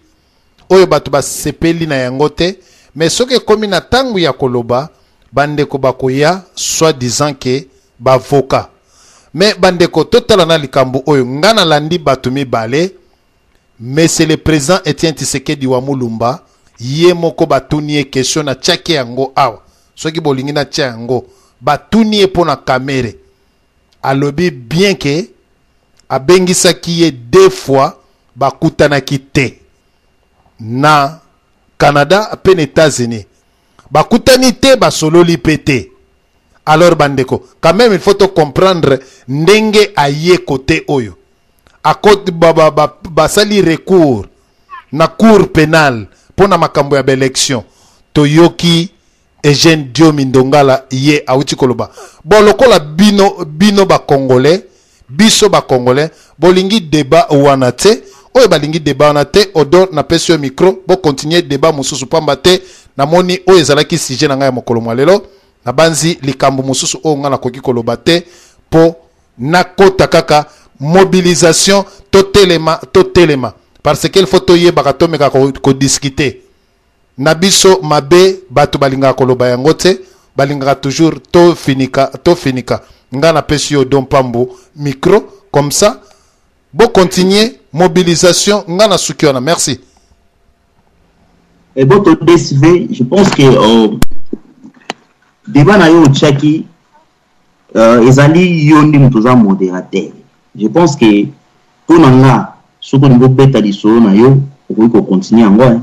S3: oyo bato basepeli na yango te, mais soki ekomi na tango ya koloba, bandeko bakoya soit disant ke bavoka. Mais bandeko, totala na likambo oyo nga nalandi bato mibale. Monsieur le président Etienne Tshisekedi wa Mulumba ye moko batuni ye question, natiaki yango awa, soki bolingi natia yango. Batuni ye mpo na Kamerhe, alobi bien ke abengisaki ye deux fois, bakutanaki te na Canada pe na États-Unis, bakutani te, basololi pe te. Alors bandeko, quand même il faut to comprendre ndenge aye kote oyo akoti basali ba, ba, recours na cour pénale mpo na makambo ya baélection. Toyoki Eugène Diomi Ndongala, ye awuti koloba bon, lokola bino bino bacongolais, biso bacongolais bolingi débat wana te, oyo balingi débat wana te. Odo, napesi yo micro, bocontinue débat mosusu, pamba te namoni oyo ezalaki sujet na ngai ya mokolo mwa lelo. Nabanzi likambo mosusu oyo ngai nakoki koloba te, mpo nakota kaka mobilisation. Totelema, totelema, parce que il faut toyebaka, tomeka kodiscuter na biso mabe. Bato balingaka koloba yango te, balingaka toujours tofinika, tofinika. Ngai napesi yo Don Pambo micro, comme ça bocontinue mobilisation. Ngai nasuki wana, merci.
S11: Et bon, DSV, je pense que débat na yo otiaki ezali yo nde moto oza modérateur. Je pense que mpo na nga, soki olingi obeta lisolo na yo, okoki kocontinue yango, hein.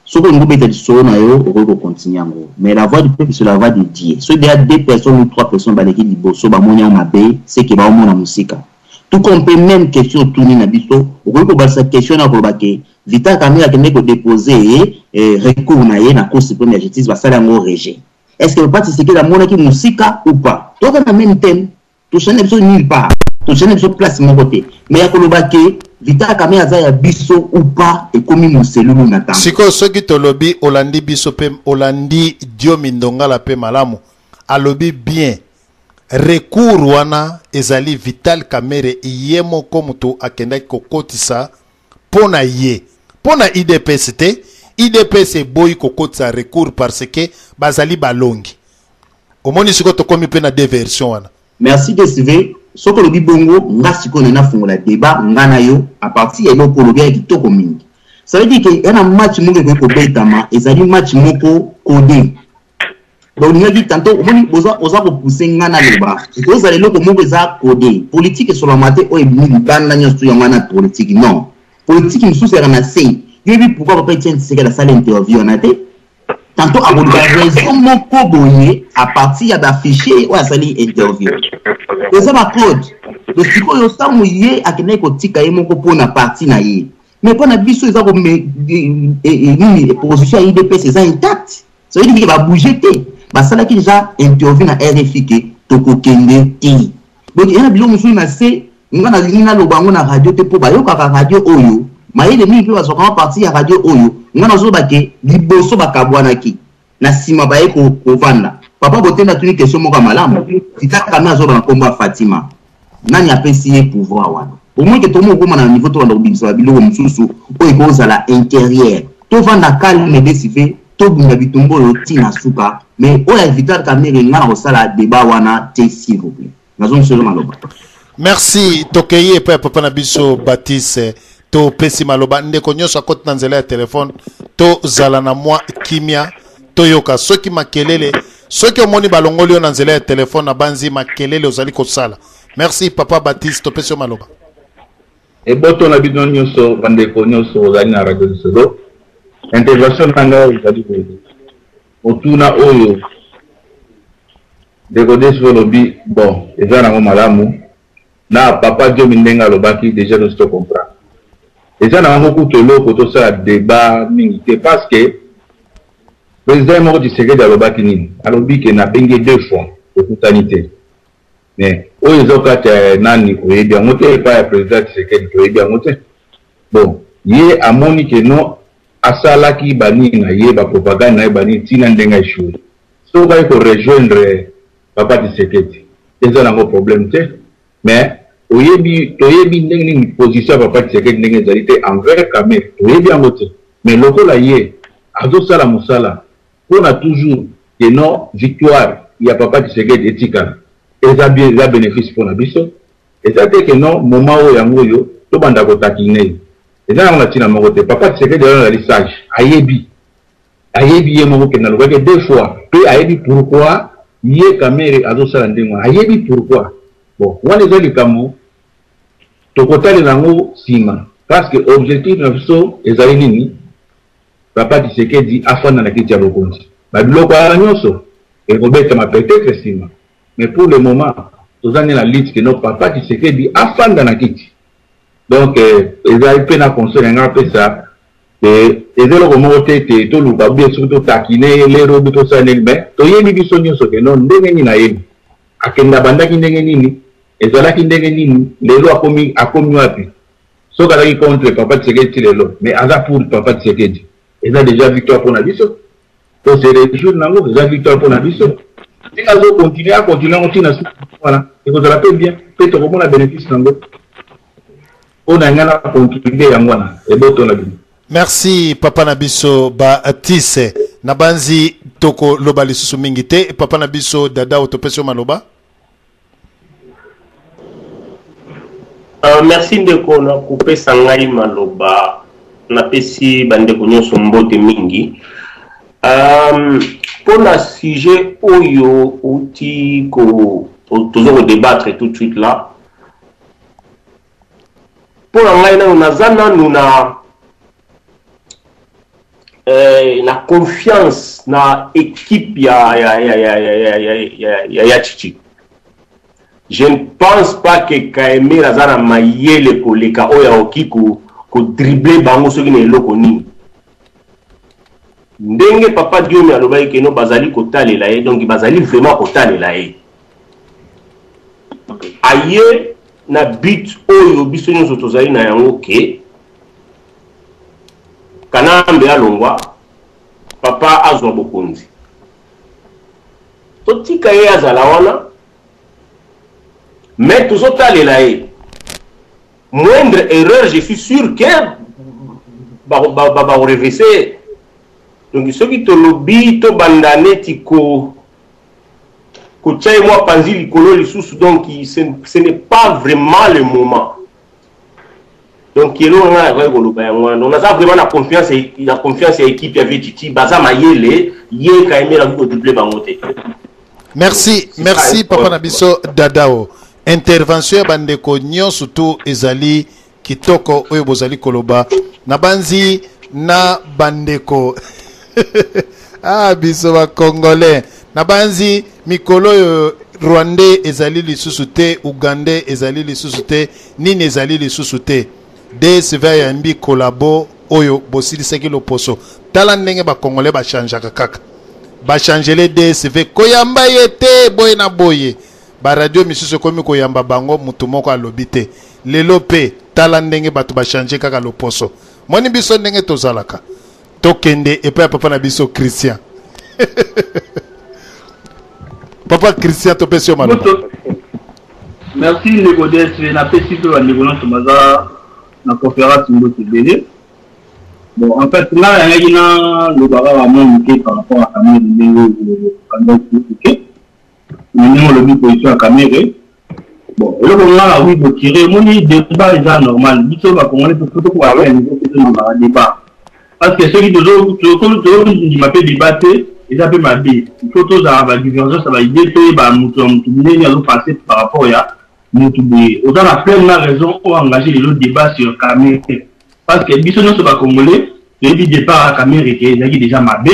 S11: Soki olingi obeta lisolo na yo, okoki kocontinue yango, mais la voix du peuple, c'est la voix de Dieu. Soki deya deux personnes ou trois personnes baleki liboso, bamoni yango mabe, c'est que baomona mosika. Tout comme mpe même question otuni na biso, okoki kobalisa question na koloba ke Vital Kamerhe akende kodépose recours na ye na Cour suprême ya justice, basali yango rejet. Est ce que papa Tshisekedi amonaki mosika ou pas? Toza na même thème, tochange biso nulle part, tochange biso place moko te. Mais ya koloba ke Vital Kamerhe aza ya biso ou pas, ekomi moselulu na ntango.
S3: Sikoyo soki tolobi olandi biso mpe olandi Diomi Ndongala mpe malamu, alobi bien, recours wana ezali Vital Kamerhe ye moko moto akendaki kokotisa mpo na ye, mpo na UDPS te. UDPS eboyi kokotisa recours parce que bazali balongi. Omoni, sikoyo tokomi mpe na deux version wana.
S11: Merci DSV. Soki olobi bongo, nga sikoyo na nafungola débat nga na yo à partir ya eloko olobi ya kitoko mingi. Ça veut dire ke ya na match moko ekoki kobetama, ezali match moko codé. Donc olingaki tantôt, omoni, oza kopousse nga naloba, ekozala eloko moko eza codé. Politique esolama te oyo ebimi libanda nyonso yango wana politique. Non, politique mosusu ezalaka na se. Yoyebi pourquoi papa Etienne Tshisekedi asala interview wana te? Tantôt akoluka raison moko boye à partir ya bafichier oyo asali interview, eza bacode. Donc sikoyo ntango ye akendaki kotika ye moko mpona parti na ye, mais mpo na biso eza nini? Position ya UDPS eza intact. Ça veut dire ke babouge te. Basalaki déjà interview na RFI ke tokokende te. Donc eza na biloko mosusu na se, nga nalingi naloba yango na radio te, mpo bayokaka radio oyo mayele mingi mpe bazwaka mwa parti ya radio oyo. Nga nazoloba ke liboso bakabwanaki, na nsima baye kovanda. Papa Botenda atuni question moko ya malamu. Vital Kamerhe azoloba na nkombo ya Fatima, nani apesi ye pouvoir wana? Omoni ke tomo okóma na niveau tobanda kobimisa babiloko mosusu oyo ekozala intérieur. Tovanda calme, desive, tobunda bitumba oyo ntina suka. Mais oyo ya Vital Kamerhe, nga na kosala débat wana te, s'il vous plaît. Nazongiselo maloba.
S3: Merci. Tokei epai ya papa na biso Batiste, topesi maloba. Ndeko nyonso akoti na nzela ya telefone, tozala na mwa kimia, toyoka. Soki makelele, soki omoni balongoli yo na nzela ya telefone, na banzi makelele ozali kosala. Merci papa Batiste, topesi yo maloba.
S10: Eboto na bino nyonso, bandeko nyonso ozali na Radio Lisolo. Intervention na ngai ezali boye: motuna oyo ndeko Desvo olobi, bon, eza nango malamu. Na papa Diomi ndenge alobaki déjà, tosi tocomprendre, eza na yango kutu eloko tosala débat mingi te, parce que président moko Tshisekedi alobaki nini? Alobi ke nabengi deux fois, tokutani te. Mais oyo eza kati ya nani, oyebi yango te. Epai ya président Tshisekedi, toyebi yango te. Bon, ye amoni ke non, asalaki banini na ye, bapropagande na ye, banini, ntina ndenge aéchoué. Soki ayi korejoindre papa Tshisekedi, eza nango problème te. Mais oyebi, toyebi ndenge nini position ya papa Tshisekedi ndenge ezali te envers Kamerhe, toyebi yango te. Mais lokola ye azosala mosala mpona toujours ke non, victoire ya papa Tshisekedi etikala, eza bien, eza bénéfice mpona biso. Eza te ke non, moment oyo yango oyo tobanda kotakine ye, eza yango na ntina moko te. Papa Tshisekedi wana azali sage, ayebi ye moko kende alobaki deux fois, mpe ayebi pourquoi ye Kamerhe azosala ndenge wana, ayebi pourquoi. Bon, wana eza likambo tokotalela yango nsima, parce que objectif na biso ezali nini? Papa Tshisekedi afanda na kiti ya bokonzi, babiloko wana nyonso. Ekobetama peut-etre sima mais pour le moment toza nde na lutte que no papa Tshisekedi afanda na kiti. Donc ezali pe na conseil na ngai napesa que eza eloko moko te ete toluka ou bien soki to taquiner ye lero ou tosala nini mais toyebi biso nionso que no ndenge nini ayebi akenda abandaki ndenge nini ezalaki ndenge nini lelo akomi akomi wapi soki azalaki contre papa Tshisekedi ti lelo mais aza pour papa Tshisekedi eza dejà victoire pona biso. To se rejouir na yango, eza victoire mpo na biso. Ndenge azo continuer, a continuer yango ti na suka wana, ekozala mpe bien, mpe tokomona benefice na yango. Mpo na ngai na contribuer yango wana, eboto na bino.
S3: Merci papa na biso Baptiste. Nabanzi toko loba lisusu mingi te. Papa na biso Dada otopesi yo maloba.
S14: Uh, merci ndeko na kopesa ngai maloba. Napesi bandeko nyonso mbote mingi. Mpo na sujet oyo outi ko toza ko débattre tout de suite là, mpo na ngai nano naza nanu na eh, na confiance na équipe ya ya ya ya ya ya ya ya ya ya Chichi. Je ne pense pas que Kaemir aza na mayele koleka oyo akoki ko ko dribbler bango soki na eloko nini. Ndenge papa Diomi alobaki que no bazali kotalela ye, donc bazali vraiment kotalela ye. Aye na but oyo biso nyonso tozali na yango ke Kanambe alongwa, papa azwa bokonzi. Totika ye azala wana, mais tozotalela ye. Moindre erreur, je suis sûr que bakorevese ye. Donc soki tolobi tobanda neti ko kotia ye mwa panzi likolo lisusu, donc ce n'est pas vraiment le moment. Donc eloko nga nakoki koloba yango wana. Donc naza vraiment na confiance, na confiance ya équipe ya Vieux Titi, baza mayele, ye Kaemela akoki ko doubler bango te.
S3: Merci, merci papa na biso Dadao. Intervention ya bandeko nyonso tu ezali kitoko oyo bozali koloba. Nabanzi na bandeko ah biso ba congolais nabanzi mikolo oyo rwandais ezali lisusu te, ougandais ezali lisusu te, nini ezali lisusu te. DSV ayambi collabo oyo bosilisaki loposo. Tala ndenge ba congolais ba changeaka kaka. Ba changele DSV koyamba ye te boye na boye. Ba radio misusu ekomi koyamba bango mutu moko alobi te. Lelo pe tala ndenge bato ba changer kaka loposo. Moni biso ndenge tozalaka. Tokende epai ya papa na biso Christian. Papa Christian topesi yo maloba.
S15: Merci ndeko DSV, napesi mpe bandeko nyonso baza na conférence mbote ebele. Bon, en fait, nga nayaki naloba kaka mwa moke par rapport à Kamerhe ndenge okandaki oke na ndenge olobi position ya Kamerhe. Bon, eloko nga nakoki kotire, omoni débat eza normal, biso ba Congolais faut tokoka te na niveau mpe tondimaka débat. Parce que soki tozondima mpe débat te, eza mpe mabe. Il faut tozala ba divergence ya ba idée, toyeba moto na moto ndenge azopense par rapport ya moto boye. Oza na pleinement raison o engager lelo débat sur Kamerhe. Parce que biso nyonso ba Congolais toyebi départ ya Kamerhe ke ezalaki déjà mabe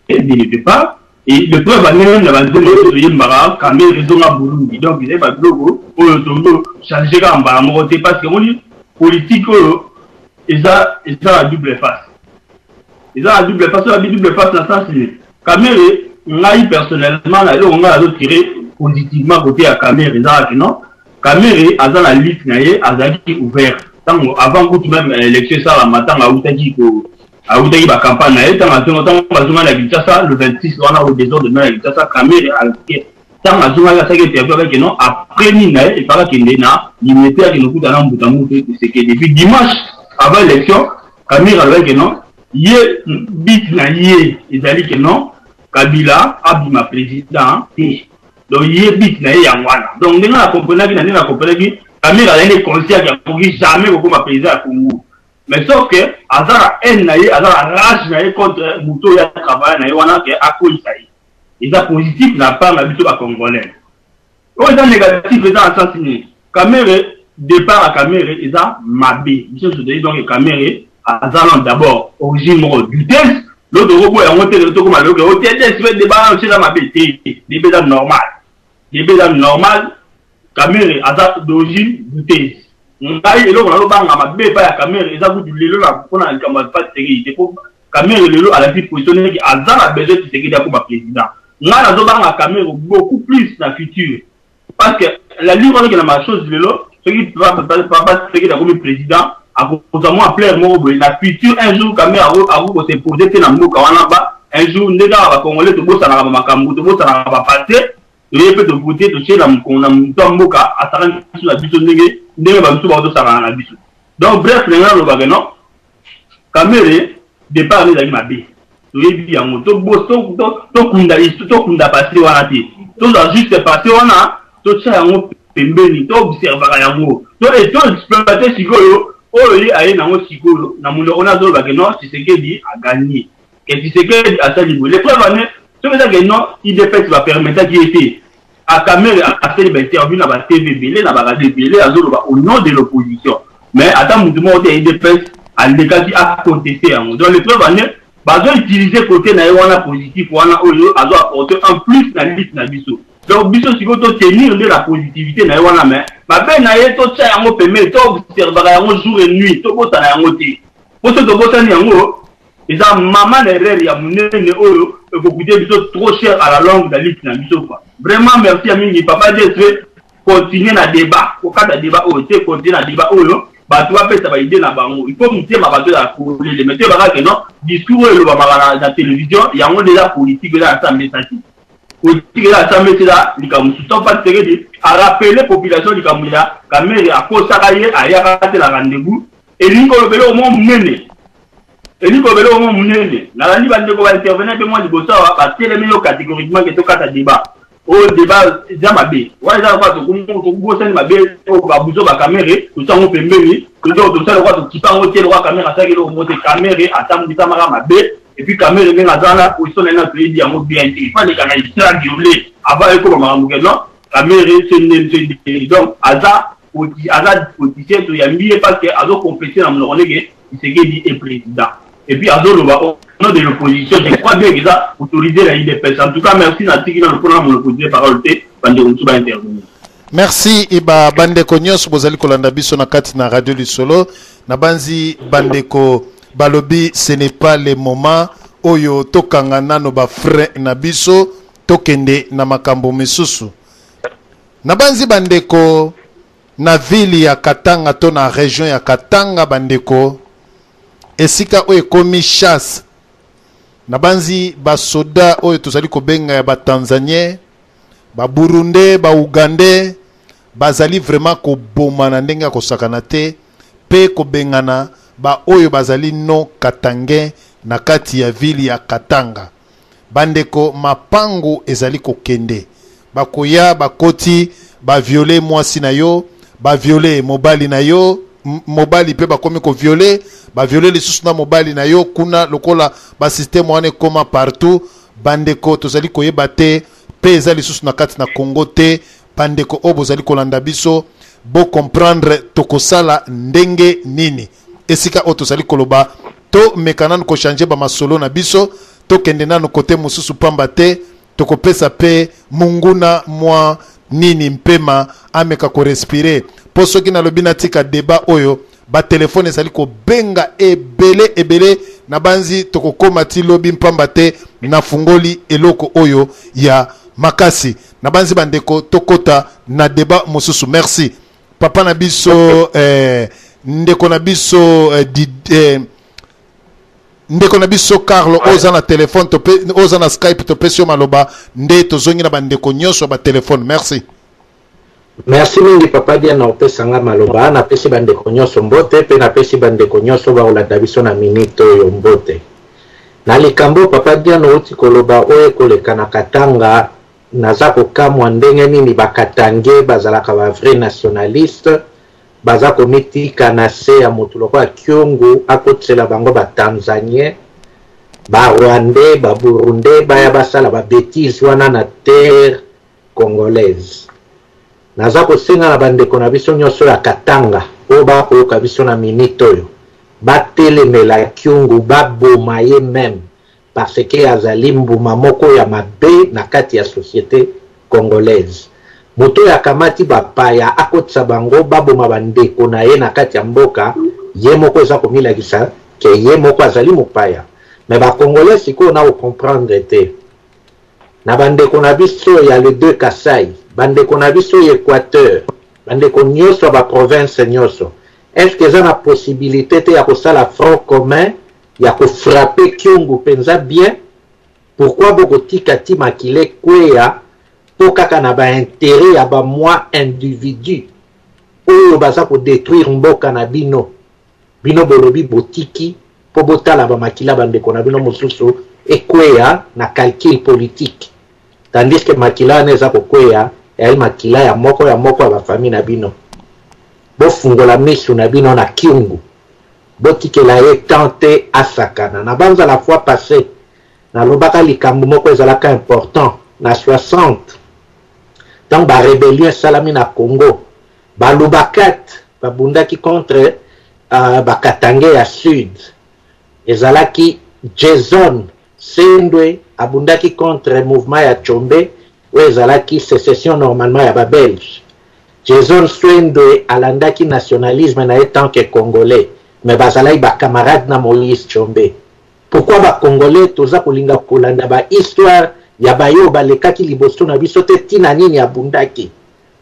S15: dès le départ. Et le preuve ndenge même na ba nzembo oyo toyembaka Kamerhe ezonga Burundi. Donc ezali ba biloko oyo tozo changer kaka mbala moko te parce que omoni politique oyo eza eza na double face. Eza na double face, oyo double face na sens nini? Kamerhe ngai personnellement na eloko ngai nazo tirer positivement côté ya Kamerhe eza que non Kamerhe aza na lutte na ye, azalaki ouvert tango avant kutu même élection esalama, tango awutaki ko awutaki ba campagne na ye, tango azonga, tango bazonga na Kinshasa le 26 wana au désordre na Kinshasa, Kamerhe tango azongaki asalaki interview avec non après nini na ye efaka kende na limete akende kokuta na mbuta mutu Tshisekedi. Et puis dimanche avant élection Kamerhe alobaki que non ye but na ye ezali que non Kabila abima président te. Donc ye but na ye yango wana. Donc ndenge na comprenaki na ndenge na comprenaki Kamerhe azali nde conscient que akoki jamais kokoma président ya Congo. Mais sauf que aza na haine na ye, aza na rage na ye contre moto oyo atravailla na ye wana que akweyisa ye. Eza positif na part na biso ba Congolais. Oyo eza négatif eza na sens nini? Kamerhe départ ya Kamerhe eza mabe. Biso nyonso toyebi donc Kamerhe aza nano d'abord origine moko douteuse. Lelo tokoboya yango te, lelo tokoma lelo ke o te te sipe debat wana eza mabe te, debat eza normal. Debat eza normal. Kamerhe aza d'origine douteuse. Ngai eloko nazobanga mabe epai ya Kamerhe eza kutu lelo na mpona likambo ya Tshisekedi te, mpo Kamerhe lelo alakisi position ndenge aza na besoin Tshisekedi akoma president. Ngai nazobanga Kamerhe beaucoup plus na futur parce que la ligne wana na ma chose lelo soki papa Tshisekedi akomi president akozwa mwa plaire moko boye na futur. Un jour Kamerhe akoki kos'impose te na mboka wana ba un jour nde kaka bacongolais tobosanaka bamakambo, tobosanaka bapassé, toye mpe tovote, totie na mokongo na moto ya mboka asakani biso na biso ndenge ndenge babiso bakotosakana na biso. Donc bref, ndenge nalobaka, non, Kamerhe départ nde ezalaki mabe, toyebi yango. Tokunda tokunda passé wana te, tozwa juste passé wana, totia yango pembeni, toobservaka yango, toexploite sikoyo oyo ye aye nango sikoyo na monoko na azolobake non, Tshisekedi agagné, ke Tshisekedi asali boye. Le preuve ane, soki eza ke non, UDPS bapermettaki ye te. Kamerhe asali bainterview na batv ebele, na baradio ebele, azoloba au nom de l'opposition, mais ata mutu moko te ya UDPS alekaki aconteste yango. Donc le preuve ane, bazoutilize côté na ye wana positif wana oyo azo apporter en plus na liste na biso. Donc biso sikoyo totenir nde la positivité na ye wana, mais mabe na ye totia yango pembeni, toobservaka yango jour et nuit, tobosana yango te, po soki tobosani yango eza mama na erreur ya monene oyo ekocoûter biso trop cher à la longue na liste na biso quoi. Vraiment merci ya mingi, papa DSV. Continue na débat, kokata débat oyo te, continue na débat oyo, bato bapesa baidées na bango. Il faut motema bato ezala polele, mais toyebaka ke non, discours oyo elobamaka na télévision yango nde eza politique. Eza na sambesa te, politique eza na sambesa, eza likambo mosusu. To Pati Tshisekedi arappeler population likambo ya Kamerhe, akosaka ye, ayaka te na rendez-vous. Elingi koloba eloko moko monene, elingi koloba eloko moko monene. Nalandi bandeko baintervenir mpe mwa liboso awa, batelemi yo catégoriquement ke tokata débat oyo, débat eza mabe wana, eza lokola tokobosani mabe oyo babuzo baKamerhe, totia yango pembeni, tosala lokola tokipa yango te, lokola Kamerhe asalaki eloko moko te. Kamerhe atambulisamaka mabe. Et puis Kamerhe ndenge aza na position na ye na toyebi yango bien te, il faut aleka na histoire violé avant ekoma makambo ke non, Kamerhe se ndeni se ndeni. Donc aza politicien, toyambi ye parce que azoconfesse na monoko ndenge Tshisekedi est président et puis azoloba au nom de l'opposition. Je crois bien eza autorisé na UDPS. En tout cas merci, natiki nano mpona monopoliser parole te, bandeko mosusu baintervenir.
S3: Merci. Eba bandeko nyonso bozali kolanda biso na kati na Radio Lisolo, na banzi bandeko balobi ce n'est pas le moment oyo, tokanga nano bafrein na biso, tokende na makambo misusu. Na banzi bandeko na ville ya Katanga to na région ya Katanga, bandeko, esika oyo ekomi chasse na banzi basoda oyo tozali kobenga ya batanzanien, baburundais, baugandais, bazali vraiment koboma na ndenge ya kosakana te mpe kobengana baoyo bazali non katangais na kati ya ville ya Katanga. Bandeko, mapango ezali kokende, bakoya, bakoti, baviole mwasi na yo, baviole mobali na yo, mobali mpe bakomi koviole, baviole lisusu na mobali na yo kuna. Lokola basystème wana ekóma partout, bandeko, tozali koyeba te mpe eza lisusu na kati na Congo te. Bandeko oyo bozali kolanda biso, bocomprendre tokosala ndenge nini. Esika oyo tozali koloba, tomeka nanu kochange bamasolo na biso, tokende nanu kote mosusu, pamba te tokopesa mpe munguna mwa nini mpema ameka korespirer, mpo soki nalobi natika débat oyo, batelefone ezali kobenga ebele ebele, na banzi tokokóma ti lobi, mpamba te nafungoli eloko oyo ya makasi. Na banzi bandeko, tokɔta na débat mosusu. Merci papa na biso, ndeko na biso, ndeko na biso Carlo oyo oza na telefone, oyo oza na Skype, topesi yo maloba nde tozongi na bandeko nyonso ya batelefone. Merci.
S16: Merci mingi, papa Diana, opesanga maloba. Napesi bandeko nyonso mbote mpe napesi bandeko nyonso bakolanda biso na minute oyo mbote. Na likambo papa Diana outi koloba oyo ekoleka na Katanga, naza kokamwa ndenge nini bakatangais bazalaka ba vrai nationaliste, baza komitika na se ya motu lokola Kiongo akotisela bango batanzanien, barwandais, baburundais, baya basala babêtises wana na terre congolaise. Naza kosenga na bandeko na biso nyonso ya Katanga oyo bakoyoka biso na minute oyo, batelemela Kyungu, baboma ye même. Parce que azali mbuma moko ya mabe na kati ya societe congolaise. Moto oyo akamati ba paya akotisa bango baboma ba ndeko na ye na kati ya mboka, ye moko eza komilakisa que ye moko azali mopaya. Mais ba congolais sikoyo nako comprendre te. Na ba ndeko na biso ya les deux Kasaï, ba ndeko na biso ya Equateur, ba ndeko nioso ya ba provinces nioso, est ce que eza na possibilite te ya kosala front commun ya ko frapper Kyungu penza bien? Pourquoi boko tika ti makila ekweya po kaka na ba interet ya ba mwa individus oyo baza ko detruire mboka na bino? Bino bolobi botiki po botala ba makila ba ndeko na bino mosusu ekweya na calcul politique tandis que makila wana eza kokweya eyali makila ya moko ya moko ya ba famille na bino. Bofungola misu na bino na Kyungu. Botikela ye temps te asakana. Na banza la fois passee nalobaka likambo moko ezalaka important na 60 tango ba rebellion esalami na Congo ba lubakat babundaki contre uh, ba katangais ya sud ezalaki Jason Sendwe abundaki contre mouvement ya Tshombe oyo ezalaki secession normalement ya ba belge. Jason Swendwe alandaki nationalisme na ye tant que congolais mais bazalaki ba camarades na Moïse Tshombe. Pourquoi ba congolais toza kolinga kolanda ba histoire ya baye oyo balekaki liboso na biso te tina nini abundaki?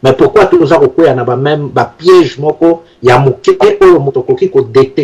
S16: Mais pourquoi toza kokweya na ba meme ba pièges moko ya moke oyo moto akoki ko detecter?